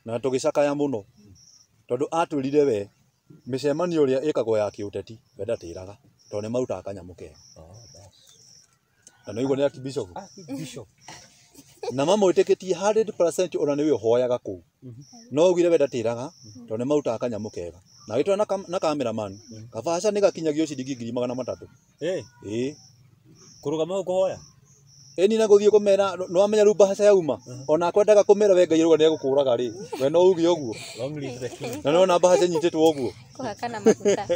[SPEAKER 1] Na tũgĩcakaya mũno. Tondũ atwĩrire we mĩcemanio ĩrĩa ĩkagwo ya kĩũteti we ndatĩraga tondũ nĩ marutaga kanyamũ kega. Na nĩ ũiguo nĩ archbishop.
[SPEAKER 3] Archbishop.
[SPEAKER 1] Na mamwĩtĩkĩtie 100% ona nĩwe ũhoyaga kũu. No augire we ndatĩraga tondũ nĩ marutaga kanyamũ kega. Na agĩtwara na cameraman, kabaca nĩ gakinyagio ciringi 300,000. Ĩĩ.
[SPEAKER 3] Kũrũgama hau kũhoya?
[SPEAKER 1] Ĩni na gũthiĩ kũmera, nĩ wamenya rĩu mbahaca yauma. Ona akwendaga kũmera we Ngai arauga nĩ egũkũraga rĩ, we no uge ũguo.
[SPEAKER 3] Long live the king.
[SPEAKER 1] Na nĩwona mbahaca ĩnyitĩtwo ũguo.
[SPEAKER 2] Kũhakana maguta.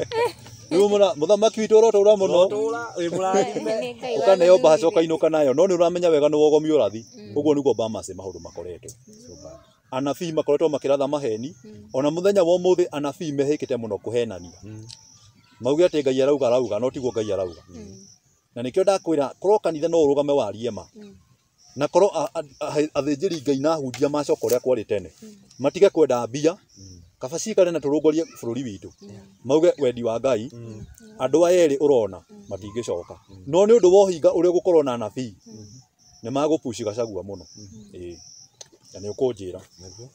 [SPEAKER 1] Rĩu mũthamaki witũ ũrotũra mũno.
[SPEAKER 3] Ũrotũra, wĩ mũrathime.
[SPEAKER 2] Nĩ Ngai
[SPEAKER 1] Ũkaneo mbahaca
[SPEAKER 2] wagũthurire.
[SPEAKER 1] ũkainũka nayo, no nĩ ũramenya wega nĩ wogomi ũrathi. Ũguo nĩguo Bamasi maũndũ makoretwo. Anabii makoretwo makĩratha maheni, ona mũthenya wa ũmũthĩ anabii mehĩkĩte mũno kũhenania. Mauge atĩ Ngai arauga arauga, no tiguo Ngai arauga. Na nĩkĩo ndakwĩra korwo kanitha no ũrũgame warie ma. Na korwo athĩnjĩri Ngai na ahunjia macoka ũrĩa kwarĩ tene. Matige kwenda mbia, kaba cikare na tũrũngorie bũrũri witũ. Mauge wendi wa Ngai, andũ aya erĩ ũrona matingĩcoka. No nĩ ũndũ wa ũhinga ũrĩa ũgũkorwo na anabii, nĩ magũpushi Gachagua mũno. Ĩĩ. Na nĩ ũkũnjĩra.
[SPEAKER 3] Nĩguo.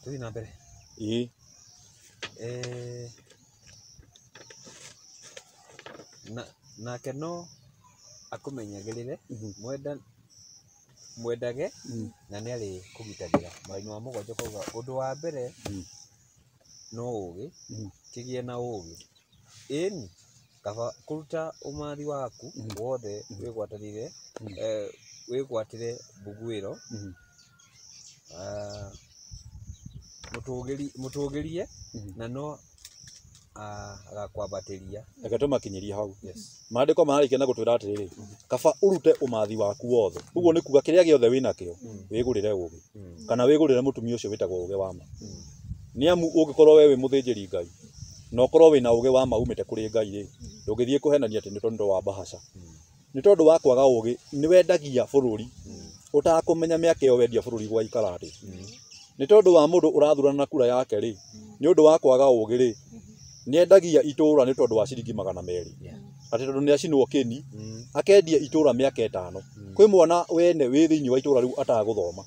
[SPEAKER 3] Tũthiĩ na mbere.
[SPEAKER 1] Ĩĩ.
[SPEAKER 3] Nake no akũmenyagĩrĩre, mwendage na nĩ arĩkũgitagĩra. Mwena wa mũgwanja ũkauga ũndũ wa mbere no ũgĩ, kĩgĩe na ũgĩ. Ĩni, kaba kũruta ũmathi waku wothe wĩgwatanĩre, wĩgwatĩre mbuguĩro, mũtũgĩrie na no agakwambatĩria.
[SPEAKER 1] Reke tũmakinyĩrie hau. Maandĩko mararĩkia na gũtwĩra atĩrĩrĩ, kaba ũrute ũmathi waku wothe. Ũguo nĩ kuga kĩrĩa gĩothe wĩnakĩo, wĩgũrĩre ũgĩ. Kana wĩgũrĩre mũtumia ũcio wĩtagwo ũgĩ wa ma. Nĩ amu ũngĩkorwo we wĩ mũthĩnjĩri Ngai, na ũkorwo wĩna ũgĩ wa ma umĩte kũrĩ Ngai rĩ, ndũngĩthiĩ kũhenania atĩ nĩ tondũ wa mbahaca. Nĩ tondũ wa kwaga ũgĩ, nĩ wendagia bũrũri, ũtakũmenya mĩaka ĩyo wendia bũrũri gwaikara atĩa. Nĩ tondũ wa mũndũ ũrathurana na kura yake rĩ, nĩ ũndũ wa kwaga ũgĩ rĩ, nĩendagia itũra nĩ tondũ wa ciringi 200. Atĩ tondũ nĩ acinwo kĩni, akendia itũra mĩaka 5. Kwĩ mwana wene wĩ thĩinĩ wa itũra rĩu atagũthoma.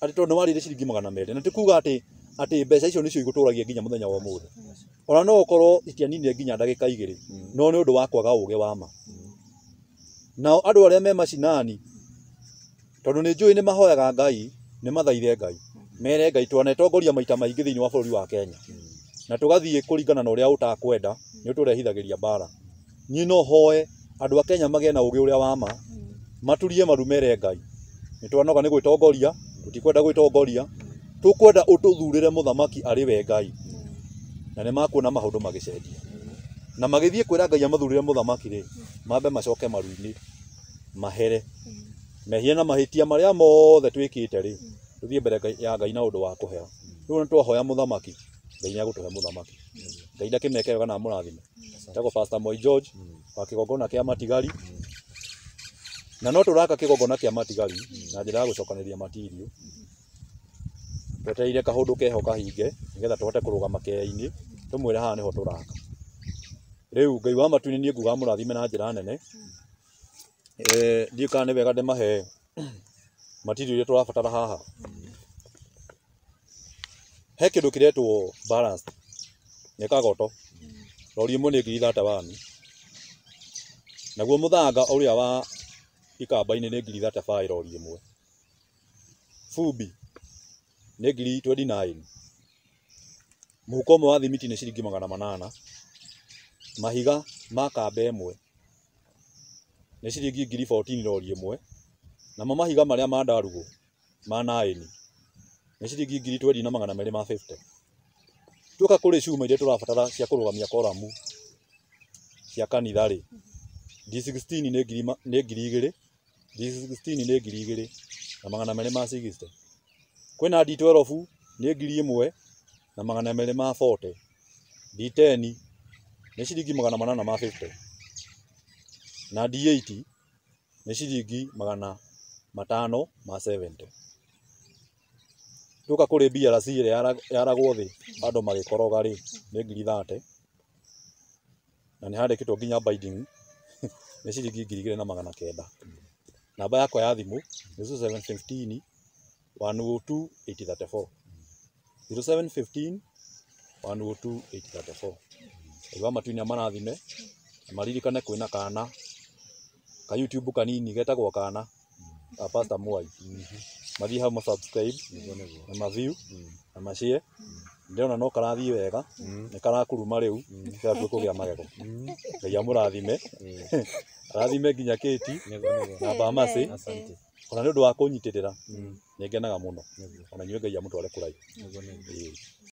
[SPEAKER 1] Atĩ tondũ nĩ warĩire ciringi 200. Na ti kuga atĩ Atĩ mbeca icio nĩcio igũtũragia nginya mũthenya wa ũmũthĩ. Ona no ũkorwo itianinire nginya ndagĩka 2, no nĩ ũndũ wa kwaga ũgĩ wa ma. Nao andũ arĩa me macinani, tondũ nĩ njũĩ nĩ mahoyaga Ngai, nĩ mathaithe Ngai. Mere Ngai twanetongoria maita maingĩ thĩinĩ wa bũrũri wa Kenya. Na tũgathiĩ kũringana na ũrĩa ũtakwenda, nĩ ũtũrehithagĩria mbara. Niĩ no hoe andũ a Kenya magĩe na ũgĩ ũrĩa wa ma, maturie maru mere Ngai. Nĩ twanoga nĩ gwĩtongoria, tũtikwenda gwĩtongoria, tũkwenda ũtũthurĩre mũthamaki arĩ we Ngai. Na nĩ makuona maũndũ magĩcenjia. Na magĩthiĩ kwĩra Ngai amathurĩre mũthamaki rĩ, mambe macoke maru-inĩ, mahere. Mehia na mahĩtia marĩa mothe twĩkĩte rĩ, tũthiĩ mbere ya Ngai na ũndũ wa kũhera. Rĩu nĩ twahoya mũthamaki, Ngai nĩ agũtũhe mũthamaki. Ngai ndakĩmeke wega na amũrathime. Etagwo Pastor Moi George wa kĩgongona kĩa Matigari. Na no tũraka kĩgongona kĩa Matigari na njĩra ya gũcokanĩrĩria material. Twetereire kaũndũ keho kahinge nĩgetha tũhote kũrũgama kĩea-inĩ tũmwĩre haha nĩho tũraka. Rĩu Ngai wa matu-inĩ niĩ nguga amũrathime na njĩra nene. Ndiũĩ kana nĩ wega ndĩmahe material iria tũrabatara haha. He kĩndũ kĩretwo balance, nĩ kagoto. Rori ĩmwe nĩ ngiri 31. Naguo mũthanga ũrĩa wa ikamba-inĩ nĩ ngiri 35 rori ĩmwe. Bumbi nĩ ngiri 29. Mũhuko ũmwe wa thimiti nĩ ciringi 800. Mahiga ma kamba ĩmwe nĩ ciringi ngiri 14 rori ĩmwe. Namo mahiga marĩa ma ndarugũ ma 9 nĩ ciringi ngiri 20 na 250. Tuoka kũrĩ cuma iria tũrabatara cia kũrũgamia koramu cia kanitha rĩ, D16 nĩ ngiri 2, D16 nĩ ngiri 2 na 260. Kwĩna D12 nĩ ngiri 1 na 240. D10 nĩ ciringi 850. Na D8 nĩ ciringi 570. Tuoka kũrĩ BRC ĩrĩa yaragwo thĩ andũ magĩkoroga rĩ, nĩ ngiri 30. Na nĩ handĩkĩtwo nginya binding nĩ ciringi 2900. Namba yakwa ya thimũ nĩ 0715 102 834. 0715 102 834. Ngai wa matu-inĩ amarathime na maririkane kwĩna kana ka YouTube kanini getagwo kana ka Pastor Mwai. Mathiĩ hau ma subscribe na ma view na ma share. Ndĩrona no karathiĩ wega, nĩ karakuruma rĩu, kĩratua kũgĩa magego. Ngai amũrathime, arathime nginya Kate na Bamasi, ona nĩ ũndũ wa kũnyitĩrĩra, nĩ ngenaga mũno. Ona inyuĩ Ngai amũtware kũraihu.